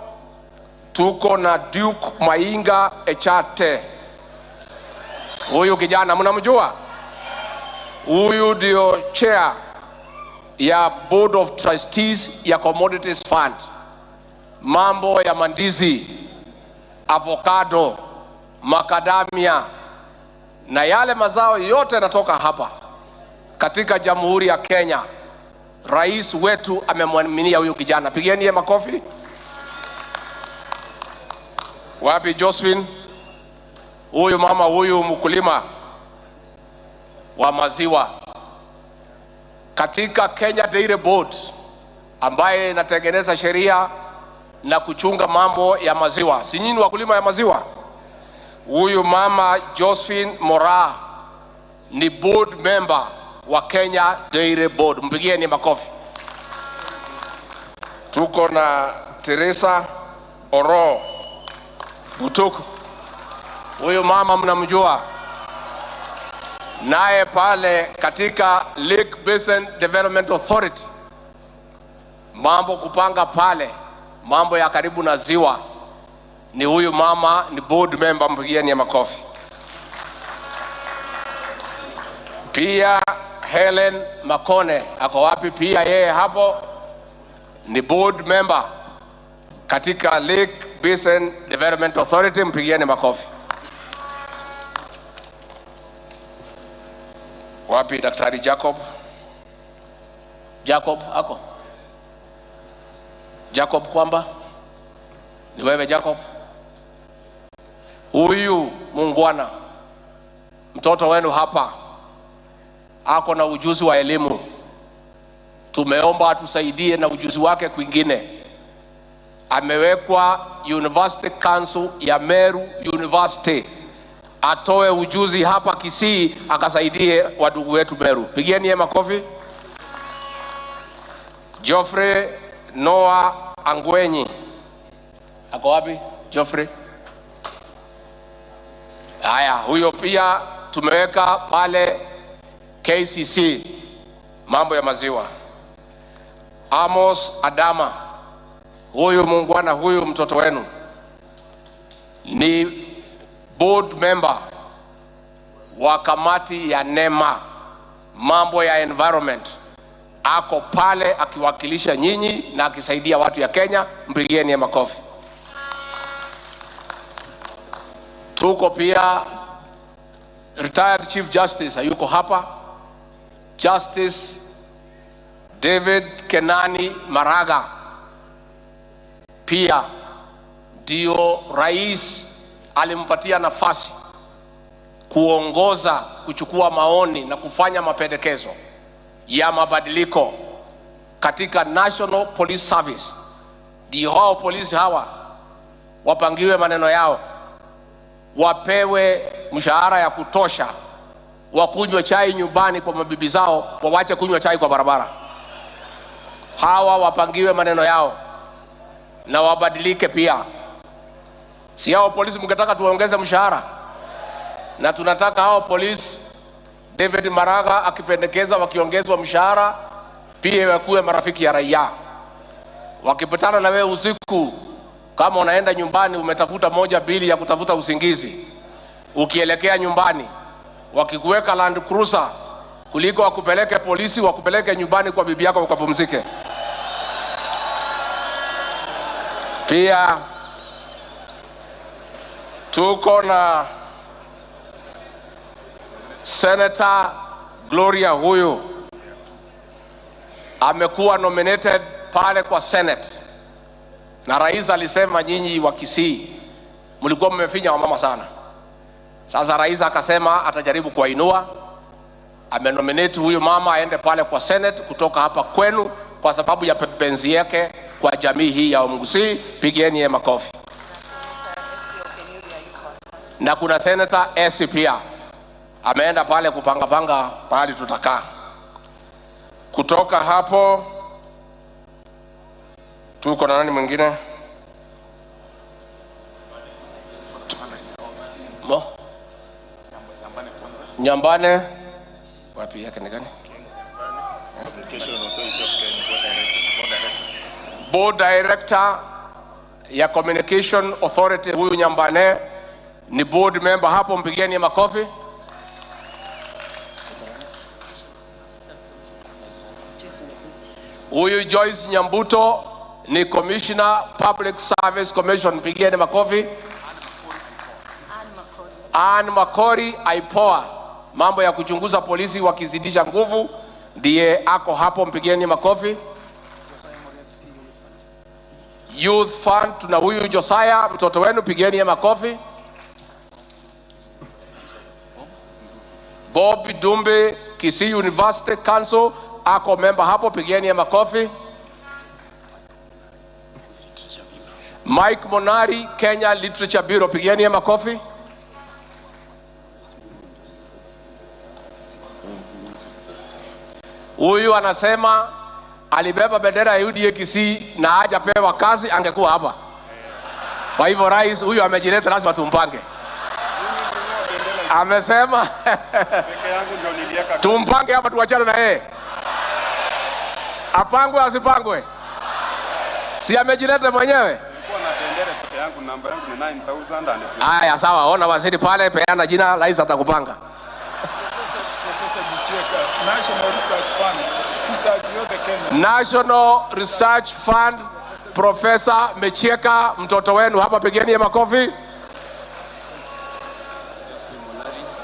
tuko na Duke Mainga Echate. Huyu kijana mnamjua? Huyu ndio chair ya Board of Trustees ya Commodities Fund. Mambo ya mandizi, avocado, macadamia na yale mazao yote yanatoka hapa katika Jamhuri ya Kenya. Rais wetu amemwaminia huyu kijana. Pigeni ye makofi. Wapi Josephine? Huyu mama huyu mkulima wa maziwa katika Kenya Dairy Board, ambaye inatengeneza sheria na kuchunga mambo ya maziwa. Si nyinyi wakulima ya maziwa? Huyu mama Josephine Mora ni board member wa Kenya Dairy Board. Mpigieni makofi. Tuko na Teresa Oro Butuku. Huyu mama mnamjua, naye pale katika Lake Basin Development Authority, mambo kupanga pale, mambo ya karibu na ziwa. Ni huyu mama, ni board member, mpigieni makofi. Pia Helen Makone ako wapi? Pia yeye hapo ni board member katika Lake Basin Development Authority, mpigieni makofi. Wapi Daktari Jacob? Jacob ako? Jacob kwamba? Ni wewe Jacob? Huyu muungwana, mtoto wenu hapa, ako na ujuzi wa elimu. Tumeomba atusaidie na ujuzi wake kwingine. Amewekwa University Council ya Meru University, atoe ujuzi hapa Kisii akasaidie wadugu wetu Meru. Pigieni makofi. Geoffrey Noah Angwenyi ako wapi Geoffrey? Haya, huyo pia tumeweka pale KCC, mambo ya maziwa. Amos Adama, huyu muungwana, huyu mtoto wenu ni board member wa kamati ya NEMA, mambo ya environment. Ako pale akiwakilisha nyinyi na akisaidia watu ya Kenya, mpigieni makofi. Tuko pia retired Chief Justice hayuko hapa, Justice David Kenani Maraga, pia ndio rais alimpatia nafasi kuongoza, kuchukua maoni na kufanya mapendekezo ya mabadiliko katika National Police Service. Ndio hao polisi hawa wapangiwe maneno yao, wapewe mshahara ya kutosha, wakunywe chai nyumbani kwa mabibi zao, wawache kunywa chai kwa barabara. Hawa wapangiwe maneno yao na wabadilike pia. Si hao polisi mngetaka tuongeze mshahara? Na tunataka hao polisi, David Maraga akipendekeza wakiongezwa mshahara pia wakuwe marafiki ya raia. Wakipatana na wewe usiku, kama unaenda nyumbani umetafuta moja bili ya kutafuta usingizi, ukielekea nyumbani wakikuweka Land Cruiser kuliko wakupeleke polisi, wakupeleke nyumbani kwa bibi yako ukapumzike. Pia tuko na Senator Gloria, huyu amekuwa nominated pale kwa Senate, na rais alisema nyinyi wa Kisii mlikuwa mmefinya wamama sana. Sasa rais akasema atajaribu kuwainua. Amenominate huyu mama aende pale kwa Senate kutoka hapa kwenu kwa sababu ya penzi yake kwa jamii hii ya Omgusii. Pigieni yeye makofi. Na kuna Senator Esi pia ameenda pale kupanga pahali tutakaa. Kutoka hapo tuko na nani mwingine? Mo? Nyambane. Wapi yake ni gani? Board Director ya Communication Authority, huyu Nyambane ni board member hapo, mpigieni makofi. Huyu Joyce Nyambuto ni Commissioner Public Service Commission, mpigieni makofi. Ann Makori IPOA, mambo ya kuchunguza polisi wakizidisha nguvu, ndiye ako hapo, mpigieni makofi. Youth Fund, tuna huyu Josiah mtoto wenu, pigieni makofi. Bob Dumbe, Kisii University Council, ako member hapo, pigieni makofi. Mike Monari, Kenya Literature Bureau, pigieni makofi. Huyu anasema alibeba bendera ya UDA Kisii na hajapewa kazi, angekuwa hapa. Kwa hivyo rais huyu amejileta, lazima tumpange. Amesema tumpange hapa, tuachane na yeye. Apangwe asipangwe? Si amejileta mwenyewe? Yangu namba yangu ni 9000. Haya, sawa, ona waziri pale, peana jina, rais atakupanga. Professor Gicheka, National Research Fund, Research yote Kenya. National Research Fund, Professor Michieka, mtoto wenu hapa, pigeni ya makofi.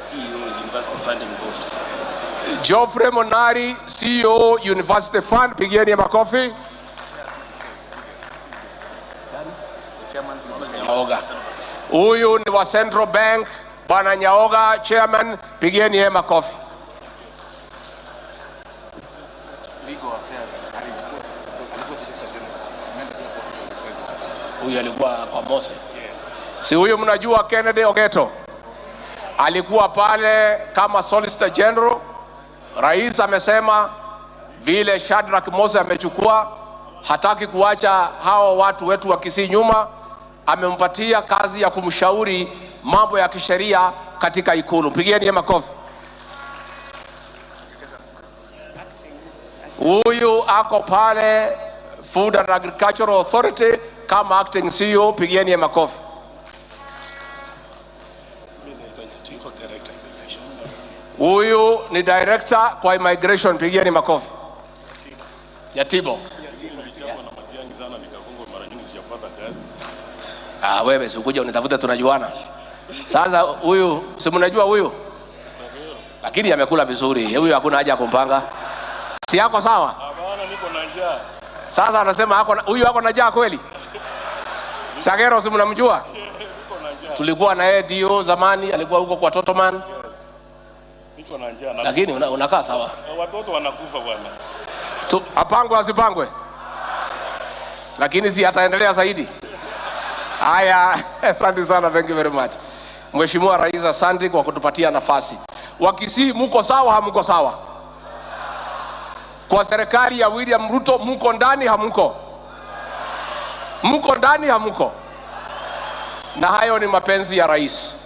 CEO, University Funding Board. Geoffrey Monari, CEO University Fund, pigeni ya makofi. Nyaoga. Huyu ni wa Central Bank, Bwana Nyaoga, chairman, pigeni yeye makofi. Legal Affairs, alikuwa Solicitor General. Ameenda sasa kwa Office of the President. Huyu alikuwa kwa Mose. Yes. Si huyu mnajua Kennedy Ogeto alikuwa pale kama Solicitor General. Rais amesema vile Shadrack Mose amechukua, hataki kuacha hao watu wetu wa Kisii nyuma. Amempatia kazi ya kumshauri mambo ya kisheria katika Ikulu. Pigeni makofi. Huyu ako pale Food and Agricultural Authority kama acting CEO, pigeni makofi. Huyu ni director kwa immigration, pigeni makofi. Yatibo. Ah, wewe si ukuja unitafute tunajuana. Sasa huyu si mnajua huyu? Lakini amekula vizuri. Huyu hakuna haja ya kumpanga. Si yako sawa? Hapana, niko na njaa. Sasa anasema ako huyu ako na njaa kweli? Sagero si mnamjua? Tulikuwa na yeye DO zamani, alikuwa huko kwa Totoman. Niko na njaa. Lakini unakaa sawa. Watoto wanakufa bwana. Apangwe asipangwe? Lakini si ataendelea zaidi. Haya, asante sana, thank you very much. Mheshimiwa Rais, asante kwa kutupatia nafasi. Wakisii muko sawa, hamko sawa? Kwa serikali ya William Ruto muko ndani, hamko? Muko ndani, hamko? Na hayo ni mapenzi ya rais.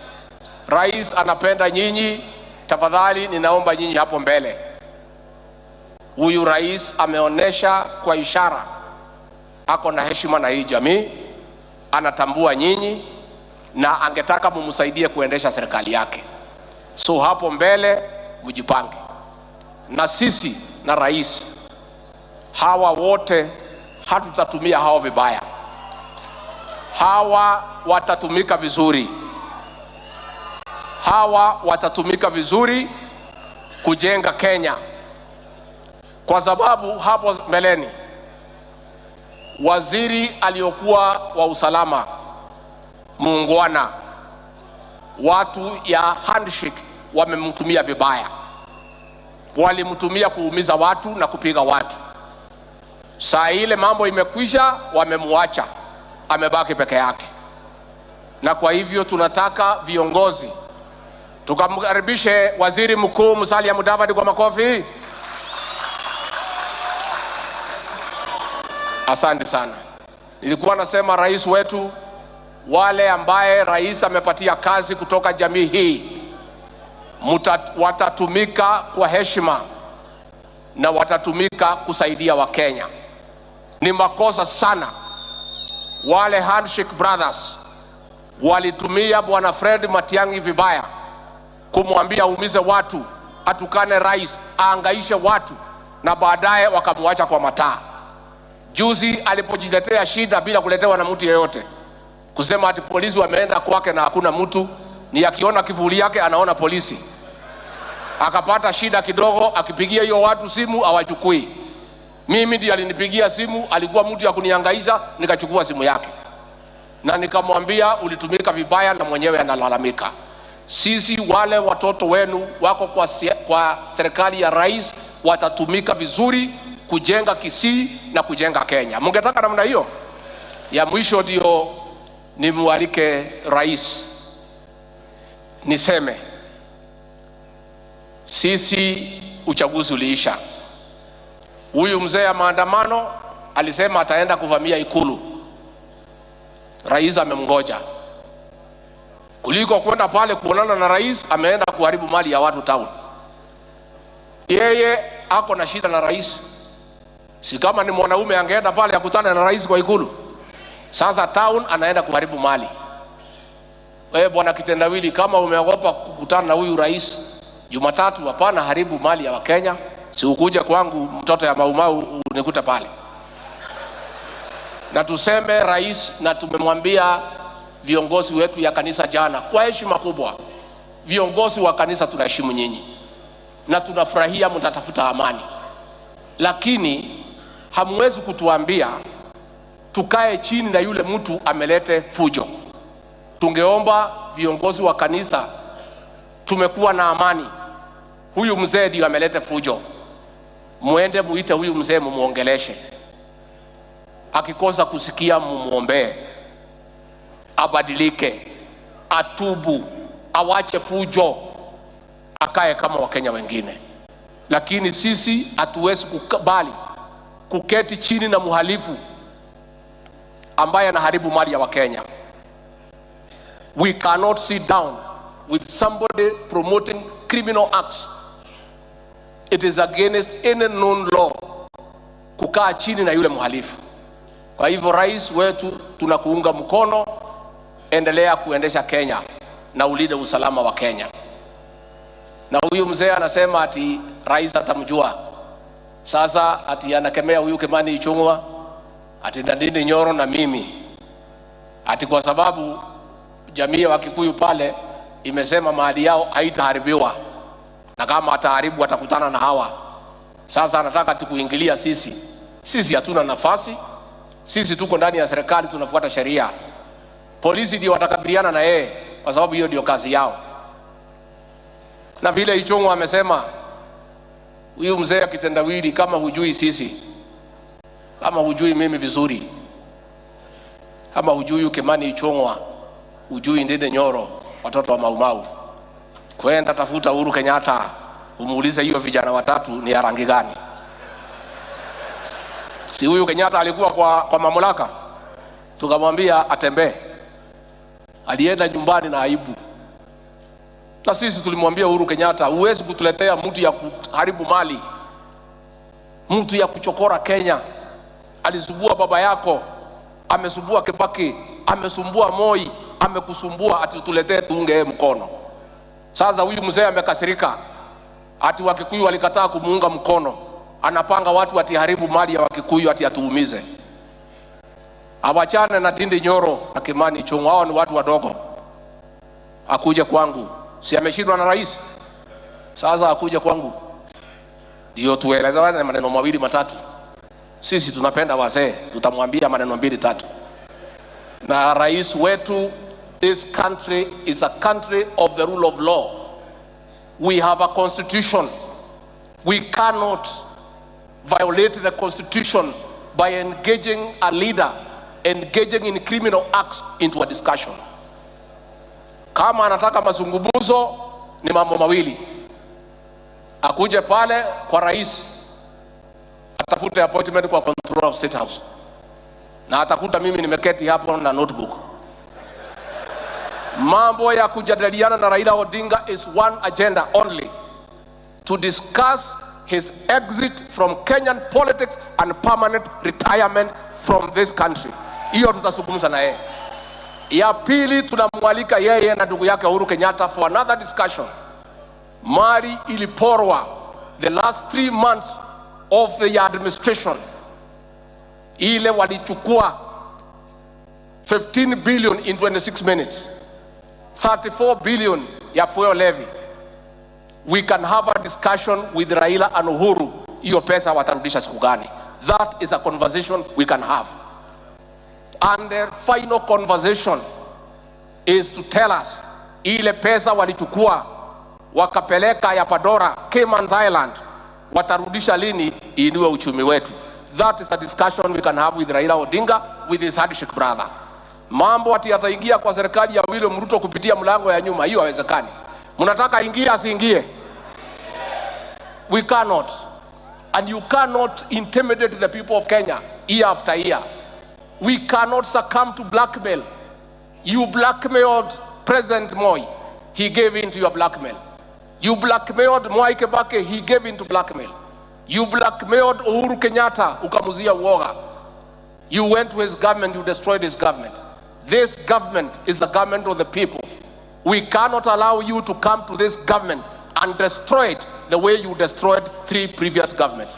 Rais anapenda nyinyi. Tafadhali ninaomba nyinyi hapo mbele. Huyu rais ameonesha kwa ishara ako na heshima na hii jamii, anatambua nyinyi na angetaka mumsaidie kuendesha serikali yake. So hapo mbele mjipange. Na sisi na rais, hawa wote hatutatumia hao vibaya. Hawa watatumika vizuri. Hawa watatumika vizuri kujenga Kenya. Kwa sababu hapo mbeleni waziri aliyokuwa wa usalama muungwana, watu ya handshake wamemtumia vibaya. Walimtumia kuumiza watu na kupiga watu. Saa ile mambo imekwisha, wamemwacha, amebaki peke yake. Na kwa hivyo tunataka viongozi, tukamkaribishe Waziri Mkuu Musalia Mudavadi kwa makofi. Asante sana. Nilikuwa nasema rais wetu, wale ambaye rais amepatia kazi kutoka jamii hii watatumika kwa heshima na watatumika kusaidia Wakenya. Ni makosa sana wale Handshake Brothers walitumia Bwana Fred Matiang'i vibaya, kumwambia aumize watu, atukane rais, aangaishe watu, na baadaye wakamwacha kwa mataa. Juzi alipojiletea shida bila kuletewa na mtu yeyote, kusema ati polisi wameenda kwake na hakuna mtu, ni akiona kivuli yake anaona polisi. Akapata shida kidogo, akipigia hiyo watu simu hawachukui. Mimi ndiye alinipigia simu, alikuwa mtu ya kunihangaisha, nikachukua simu yake na nikamwambia ulitumika vibaya, na mwenyewe analalamika. Sisi wale watoto wenu wako kwa serikali ya rais watatumika vizuri kujenga Kisii na kujenga Kenya. Mungetaka namna hiyo? Ya mwisho ndio nimwalike rais, niseme sisi uchaguzi uliisha. Huyu mzee ya maandamano alisema ataenda kuvamia Ikulu. Rais amemngoja. Kuliko kwenda pale kuonana na rais, ameenda kuharibu mali ya watu town. Yeye ako na shida na rais. Si kama ni mwanaume angeenda pale akutane na rais kwa Ikulu. Sasa town anaenda kuharibu mali. Wewe bwana kitendawili, kama umeogopa kukutana na huyu rais Jumatatu, hapana haribu mali ya Wakenya. Si ukuje kwangu mtoto ya Maumau unikute pale. Na tuseme rais, na tumemwambia viongozi wetu ya kanisa jana kwa heshima kubwa, viongozi wa kanisa tunaheshimu nyinyi na tunafurahia mtatafuta amani, lakini hamwezi kutuambia tukae chini na yule mtu amelete fujo. Tungeomba viongozi wa kanisa, tumekuwa na amani, huyu mzee ndio amelete fujo, muende muite huyu mzee mumuongeleshe, akikosa kusikia mumuombee, abadilike, atubu, awache fujo, akae kama Wakenya wengine. Lakini sisi hatuwezi kukubali kuketi chini na mhalifu ambaye anaharibu mali ya Wakenya. We cannot sit down with somebody promoting criminal acts. It is against any known law kukaa chini na yule mhalifu. Kwa hivyo rais wetu, tunakuunga mkono, endelea kuendesha Kenya na ulinde usalama wa Kenya. Na huyu mzee anasema ati rais atamjua. Sasa ati anakemea huyu Kimani Ichung'wa, ati Ndindi Nyoro na mimi, ati kwa sababu jamii ya Wakikuyu pale imesema mali yao haitaharibiwa, na kama ataharibu atakutana na hawa. Sasa anataka tukuingilia sisi. Sisi hatuna nafasi, sisi tuko ndani ya serikali, tunafuata sheria. Polisi ndio watakabiliana na yeye, kwa sababu hiyo ndio kazi yao. Na vile Ichung'wa amesema, huyu mzee akitendawili, kama hujui sisi, kama hujui mimi vizuri, kama hujui Kimani Ichung'wa, hujui Ndindi Nyoro, watoto wa Maumau, kwenda tafuta Uhuru Kenyatta umuulize hiyo vijana watatu ni ya rangi gani. Si huyu Kenyatta alikuwa kwa mamlaka, tukamwambia atembee, alienda nyumbani na aibu. Na sisi tulimwambia Uhuru Kenyatta, huwezi kutuletea mtu ya kuharibu mali, mtu ya kuchokora Kenya. Alisubua baba yako, amesumbua Kibaki, amesumbua Moi, amekusumbua, ati tuletee tuunge yeye mkono. Sasa huyu mzee amekasirika, ati Wakikuyu walikataa kumuunga mkono, anapanga watu atiharibu mali ya Wakikuyu ati atuumize. Awachane na Ndindi Nyoro na Kimani Ichung'wa, hao ni watu wadogo. Akuje kwangu, si ameshindwa na rais? Sasa akuje kwangu ndio tuelezeane maneno mawili matatu. Sisi tunapenda wazee, tutamwambia maneno mbili tatu. Na rais wetu, this country is a country of the rule of law. We have a constitution. We cannot violate the constitution by engaging a leader, engaging in criminal acts into a discussion. Kama anataka mazungumzo ni mambo mawili. Akuje pale kwa rais, atafute appointment kwa controller of State House. Na atakuta mimi nimeketi hapo na notebook. Mambo ya kujadiliana na Raila Odinga is one agenda only. To discuss his exit from Kenyan politics and permanent retirement from this country. Hiyo tutazungumza na yeye. Ya pili, tunamwalika yeye na ndugu yake Uhuru Kenyatta for another discussion. Mali iliporwa the last 3 months of the administration. Ile walichukua 15 billion in 26 minutes. 34 billion ya fuel levy. We can have a discussion with Raila and Uhuru. Hiyo pesa watarudisha siku gani? That is a conversation we can have. And the final conversation is to tell us ile pesa walichukua wakapeleka ya Pandora, Cayman Island, watarudisha lini iinue uchumi wetu? That is a discussion we can have with Raila Odinga, with his handshake brother. Mambo ati ataingia kwa serikali ya William Ruto kupitia mlango ya nyuma, hiyo haiwezekani. Mnataka ingie asiingie? We cannot. And you cannot intimidate the people of Kenya year after year. We cannot succumb to blackmail. You blackmailed President Moi. He gave in to your blackmail. You blackmailed Mwai Kibaki. He gave in to blackmail. You blackmailed Uhuru Kenyatta, ukamuzia uoga. You went to his government, you destroyed his government. This government is the government of the people. We cannot allow you to come to this government and destroy it the way you destroyed three previous governments.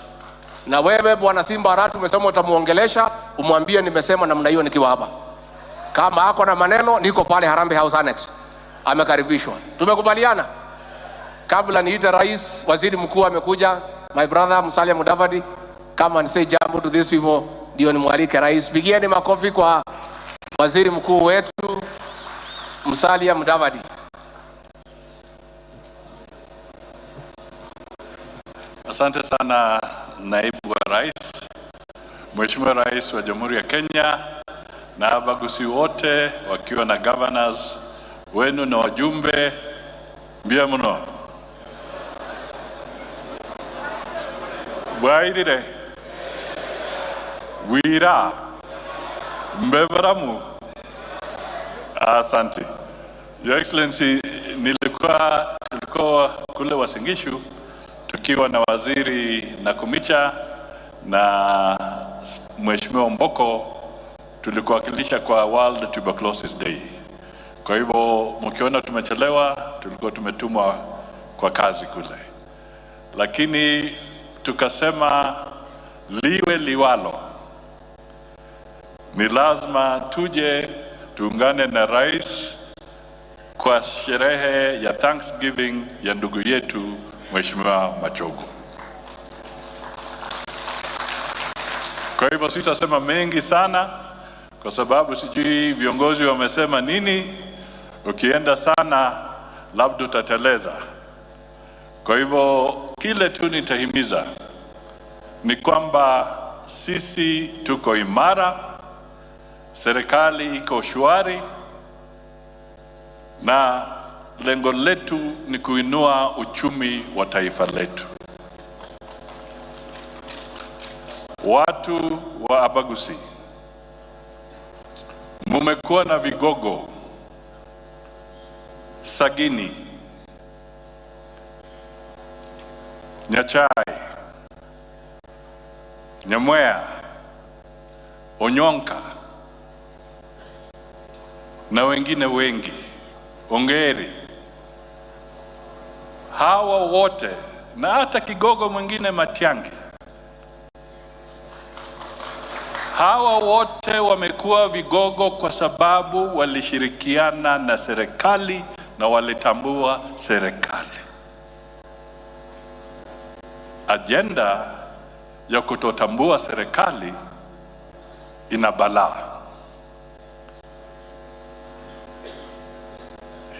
Na wewe Bwana Simba Arati umesema utamuongelesha, umwambie nimesema namna hiyo nikiwa hapa. Kama ako na maneno, niko pale Harambee House Annex. Amekaribishwa. Tumekubaliana? Kabla niite rais, waziri mkuu amekuja, my brother Musalia Mudavadi, come and say jambo to these people, ndio nimwalike rais. Pigieni makofi kwa waziri mkuu wetu Musalia Mudavadi. Asante sana naibu wa rais, Mheshimiwa Rais wa Jamhuri ya Kenya na abagusi wote wakiwa na governors wenu na wajumbe, mbia mno. Bwairire Wira Mbebaramu. Asante. Your Excellency, tulikuwa kule Uasin Gishu tukiwa na Waziri Nakhumicha na Mheshimiwa Mboko, tulikuwakilisha kwa World Tuberculosis Day. Kwa hivyo mkiona tumechelewa, tulikuwa tumetumwa kwa kazi kule. Lakini tukasema liwe liwalo, ni lazima tuje tuungane na rais kwa sherehe ya Thanksgiving ya ndugu yetu Mheshimiwa Machogu. Kwa hivyo sitasema mengi sana kwa sababu sijui viongozi wamesema nini. Ukienda sana labda utateleza. Kwa hivyo kile tu nitahimiza ni kwamba sisi tuko imara, serikali iko shwari, na lengo letu ni kuinua uchumi wa taifa letu. Watu wa Abagusi, mumekuwa na vigogo Sagini, Nyachai, Nyamwea, Onyonka na wengine wengi, Ongeri. Hawa wote na hata kigogo mwingine Matiang'i, hawa wote wamekuwa vigogo kwa sababu walishirikiana na serikali na walitambua serikali. Agenda ya kutotambua serikali ina balaa.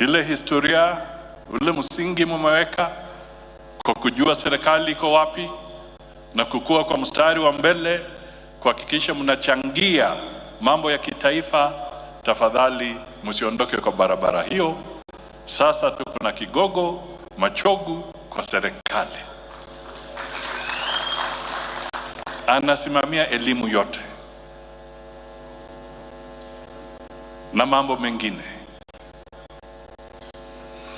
Ile historia, ule msingi mumeweka kwa kujua serikali iko wapi na kukua kwa mstari wa mbele kuhakikisha mnachangia mambo ya kitaifa, tafadhali msiondoke kwa barabara hiyo. Sasa tuko na kigogo Machogu kwa serikali, anasimamia elimu yote na mambo mengine.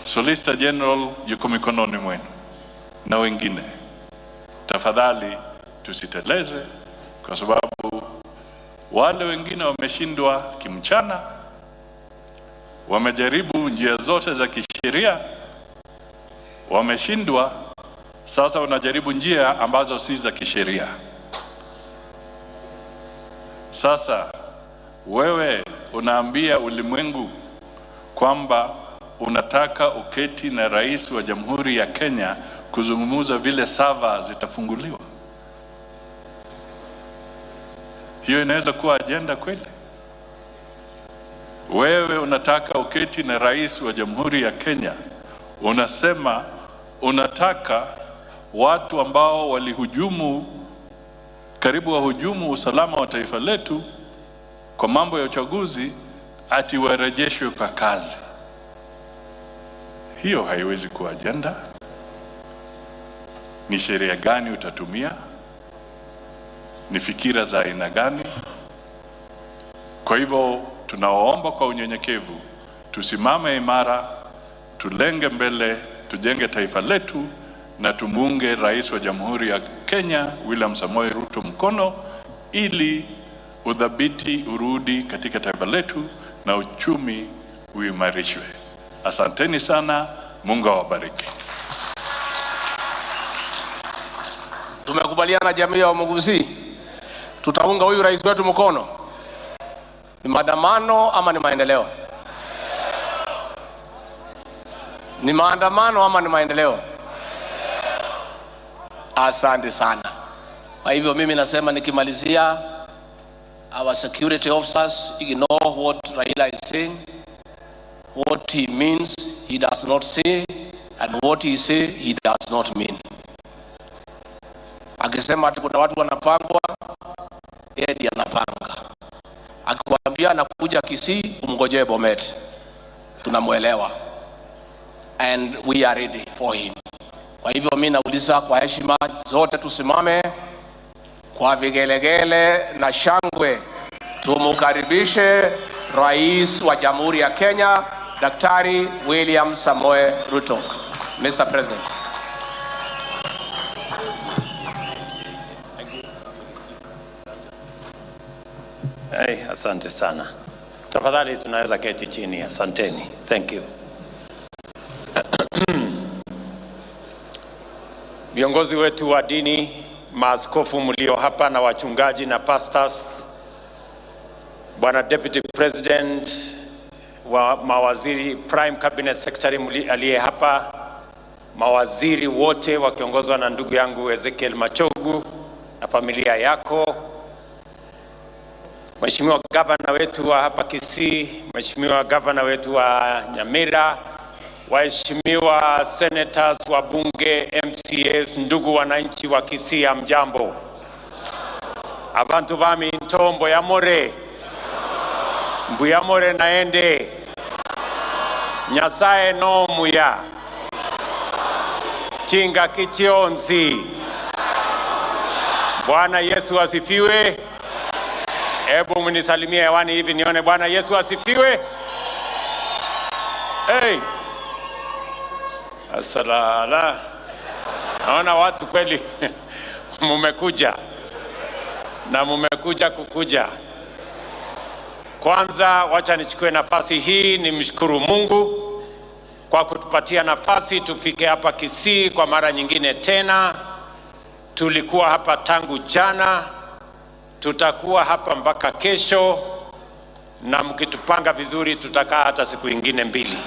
Solicitor General yuko mikononi mwenu na wengine. Tafadhali tusiteleze, kwa sababu wale wengine wameshindwa kimchana, wamejaribu njia zote za kisheria, wameshindwa. Sasa wanajaribu njia ambazo si za kisheria. Sasa wewe unaambia ulimwengu kwamba unataka uketi na rais wa Jamhuri ya Kenya kuzungumza vile sava zitafunguliwa. Hiyo inaweza kuwa agenda kweli? Wewe unataka uketi na rais wa Jamhuri ya Kenya, unasema unataka watu ambao walihujumu, karibu wahujumu usalama wa taifa letu kwa mambo ya uchaguzi, ati warejeshwe kwa kazi. Hiyo haiwezi kuwa agenda. Ni sheria gani utatumia? Ni fikira za aina gani? Kwa hivyo tunawaomba kwa unyenyekevu, tusimame imara, tulenge mbele, tujenge taifa letu na tumuunge Rais wa Jamhuri ya Kenya William Samoei Ruto mkono ili Udhabiti urudi katika taifa letu na uchumi uimarishwe. Asanteni sana, Mungu awabariki. Tumekubaliana jamii ya Wamugusii, tutaunga huyu rais wetu mkono. Ni maandamano ama ni maendeleo? Ni maandamano ama ni maendeleo? Asante sana. Kwa hivyo mimi nasema nikimalizia, our security officers ignore what Raila is saying. What he means, he does not say, and what he say, he does not mean. Akisema ati kuna watu wanapangwa, yeye ndiye anapanga. Akikwambia anakuja Kisii, umngojee Bomet. Tunamuelewa. And we are ready for him. Kwa hivyo mimi nauliza kwa heshima zote tusimame kwa vigelegele na shangwe tumukaribishe Rais wa Jamhuri ya Kenya, Daktari William Samoei Ruto. Mr. President. Hey, asante sana. Tafadhali tunaweza keti chini. Asanteni. Thank you. Viongozi wetu wa dini, maaskofu mlio hapa na wachungaji na pastors, Bwana Deputy President wa mawaziri, Prime Cabinet Secretary aliye hapa, mawaziri wote wakiongozwa na ndugu yangu Ezekiel Machogu na familia yako, Mheshimiwa Gavana wetu wa hapa Kisii, Mheshimiwa Gavana wetu wa Nyamira, waheshimiwa senators, wabunge, MCAs, ndugu wananchi wa Kisii, hamjambo. Abantu bami ntombo ya more mbuyamore naende Nyasaye no muya chinga kichionzi. Bwana Yesu asifiwe. Hebu mnisalimie hewani hivi nione. Bwana Yesu asifiwe. Hey. Asalala. Naona watu kweli mumekuja na mumekuja kukuja. Kwanza wacha nichukue nafasi hii nimshukuru Mungu kwa kutupatia nafasi tufike hapa Kisii kwa mara nyingine tena. Tulikuwa hapa tangu jana, tutakuwa hapa mpaka kesho, na mkitupanga vizuri tutakaa hata siku ingine mbili.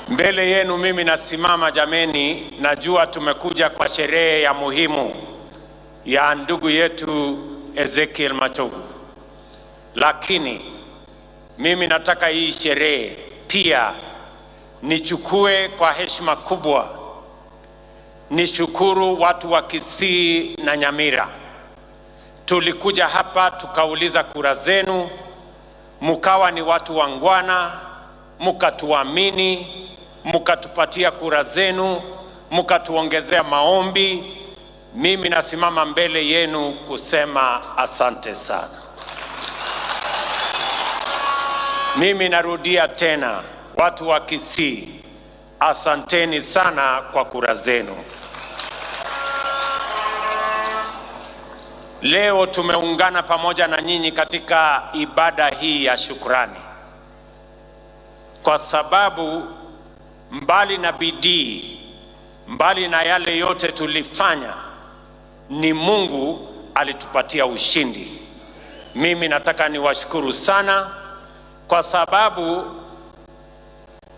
Mbele yenu mimi nasimama jameni, najua tumekuja kwa sherehe ya muhimu ya ndugu yetu Ezekiel Machogu. Lakini mimi nataka hii sherehe pia nichukue kwa heshima kubwa, nishukuru watu wa Kisii na Nyamira. Tulikuja hapa tukauliza kura zenu, mukawa ni watu wangwana, mukatuamini, mukatupatia kura zenu, mukatuongezea maombi. Mimi nasimama mbele yenu kusema asante sana. Mimi narudia tena, watu wa Kisii, asanteni sana kwa kura zenu. Leo tumeungana pamoja na nyinyi katika ibada hii ya shukrani, kwa sababu mbali na bidii, mbali na yale yote tulifanya, ni Mungu alitupatia ushindi. Mimi nataka niwashukuru sana kwa sababu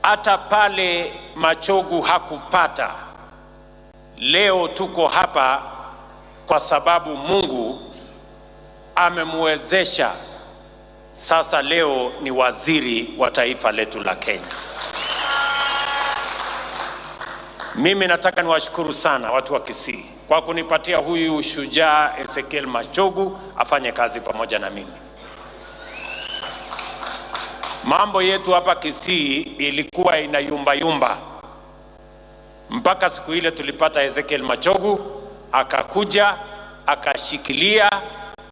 hata pale Machogu hakupata, leo tuko hapa kwa sababu Mungu amemwezesha. Sasa leo ni waziri wa taifa letu la Kenya. Mimi nataka niwashukuru sana watu wa Kisii kwa kunipatia huyu shujaa Ezekiel Machogu afanye kazi pamoja na mimi. Mambo yetu hapa Kisii ilikuwa inayumba yumba mpaka siku ile tulipata Ezekiel Machogu, akakuja akashikilia,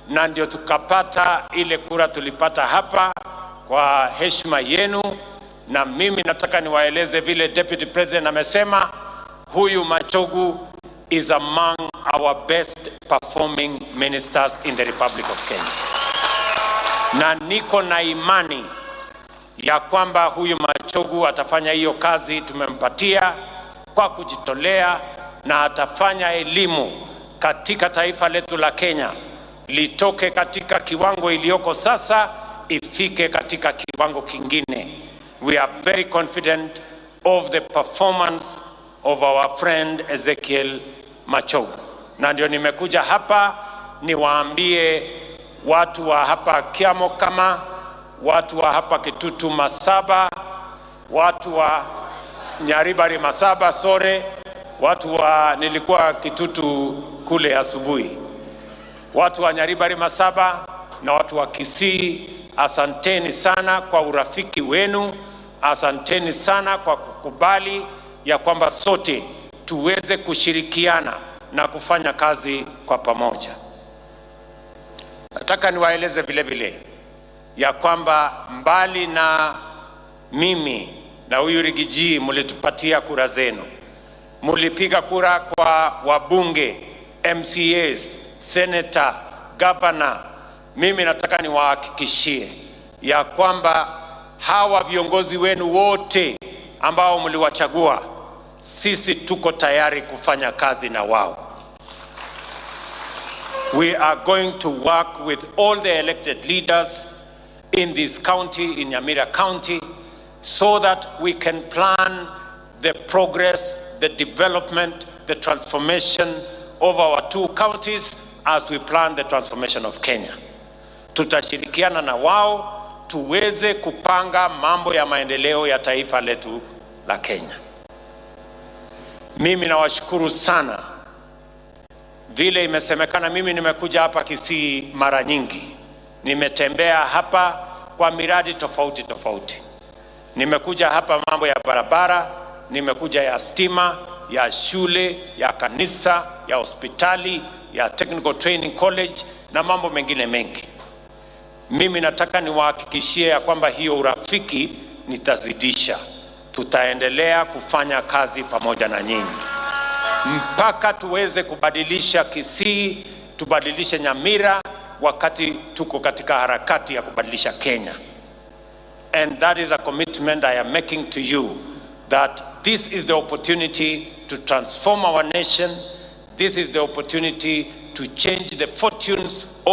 na ndio tukapata ile kura tulipata hapa kwa heshima yenu. Na mimi nataka niwaeleze vile Deputy President amesema, huyu Machogu is among our best performing ministers in the Republic of Kenya. Na niko na imani ya kwamba huyu Machogu atafanya hiyo kazi tumempatia kwa kujitolea, na atafanya elimu katika taifa letu la Kenya litoke katika kiwango iliyoko sasa ifike katika kiwango kingine. We are very confident of the performance of our friend Ezekiel Machogu, na ndio nimekuja hapa niwaambie watu wa hapa Kiamokama, watu wa hapa Kitutu Masaba, watu wa Nyaribari Masaba, sore, watu wa nilikuwa Kitutu kule asubuhi, watu wa Nyaribari Masaba na watu wa Kisii, asanteni sana kwa urafiki wenu, asanteni sana kwa kukubali ya kwamba sote tuweze kushirikiana na kufanya kazi kwa pamoja. Nataka niwaeleze vile vile ya kwamba mbali na mimi na huyu Riggy G mlitupatia kura zenu, mulipiga kura kwa wabunge, MCAs, senator, governor. Mimi nataka niwahakikishie ya kwamba hawa viongozi wenu wote ambao mliwachagua, sisi tuko tayari kufanya kazi na wao. We are going to work with all the elected leaders in this county, in Nyamira County, so that we can plan the progress, the development, the transformation of our two counties as we plan the transformation of Kenya. Tutashirikiana na wao tuweze kupanga mambo ya maendeleo ya taifa letu la Kenya. Mimi nawashukuru sana. Vile imesemekana, mimi nimekuja hapa Kisii mara nyingi, nimetembea hapa kwa miradi tofauti tofauti. Nimekuja hapa mambo ya barabara, nimekuja ya stima, ya shule, ya kanisa, ya hospitali, ya Technical Training College na mambo mengine mengi. Mimi nataka niwahakikishie ya kwamba hiyo urafiki nitazidisha. Tutaendelea kufanya kazi pamoja na nyinyi mpaka tuweze kubadilisha Kisii, tubadilishe Nyamira, wakati tuko katika harakati ya kubadilisha Kenya. And that is a commitment I am making to you, that this is the opportunity to transform our nation. This is the opportunity to change the fortunes of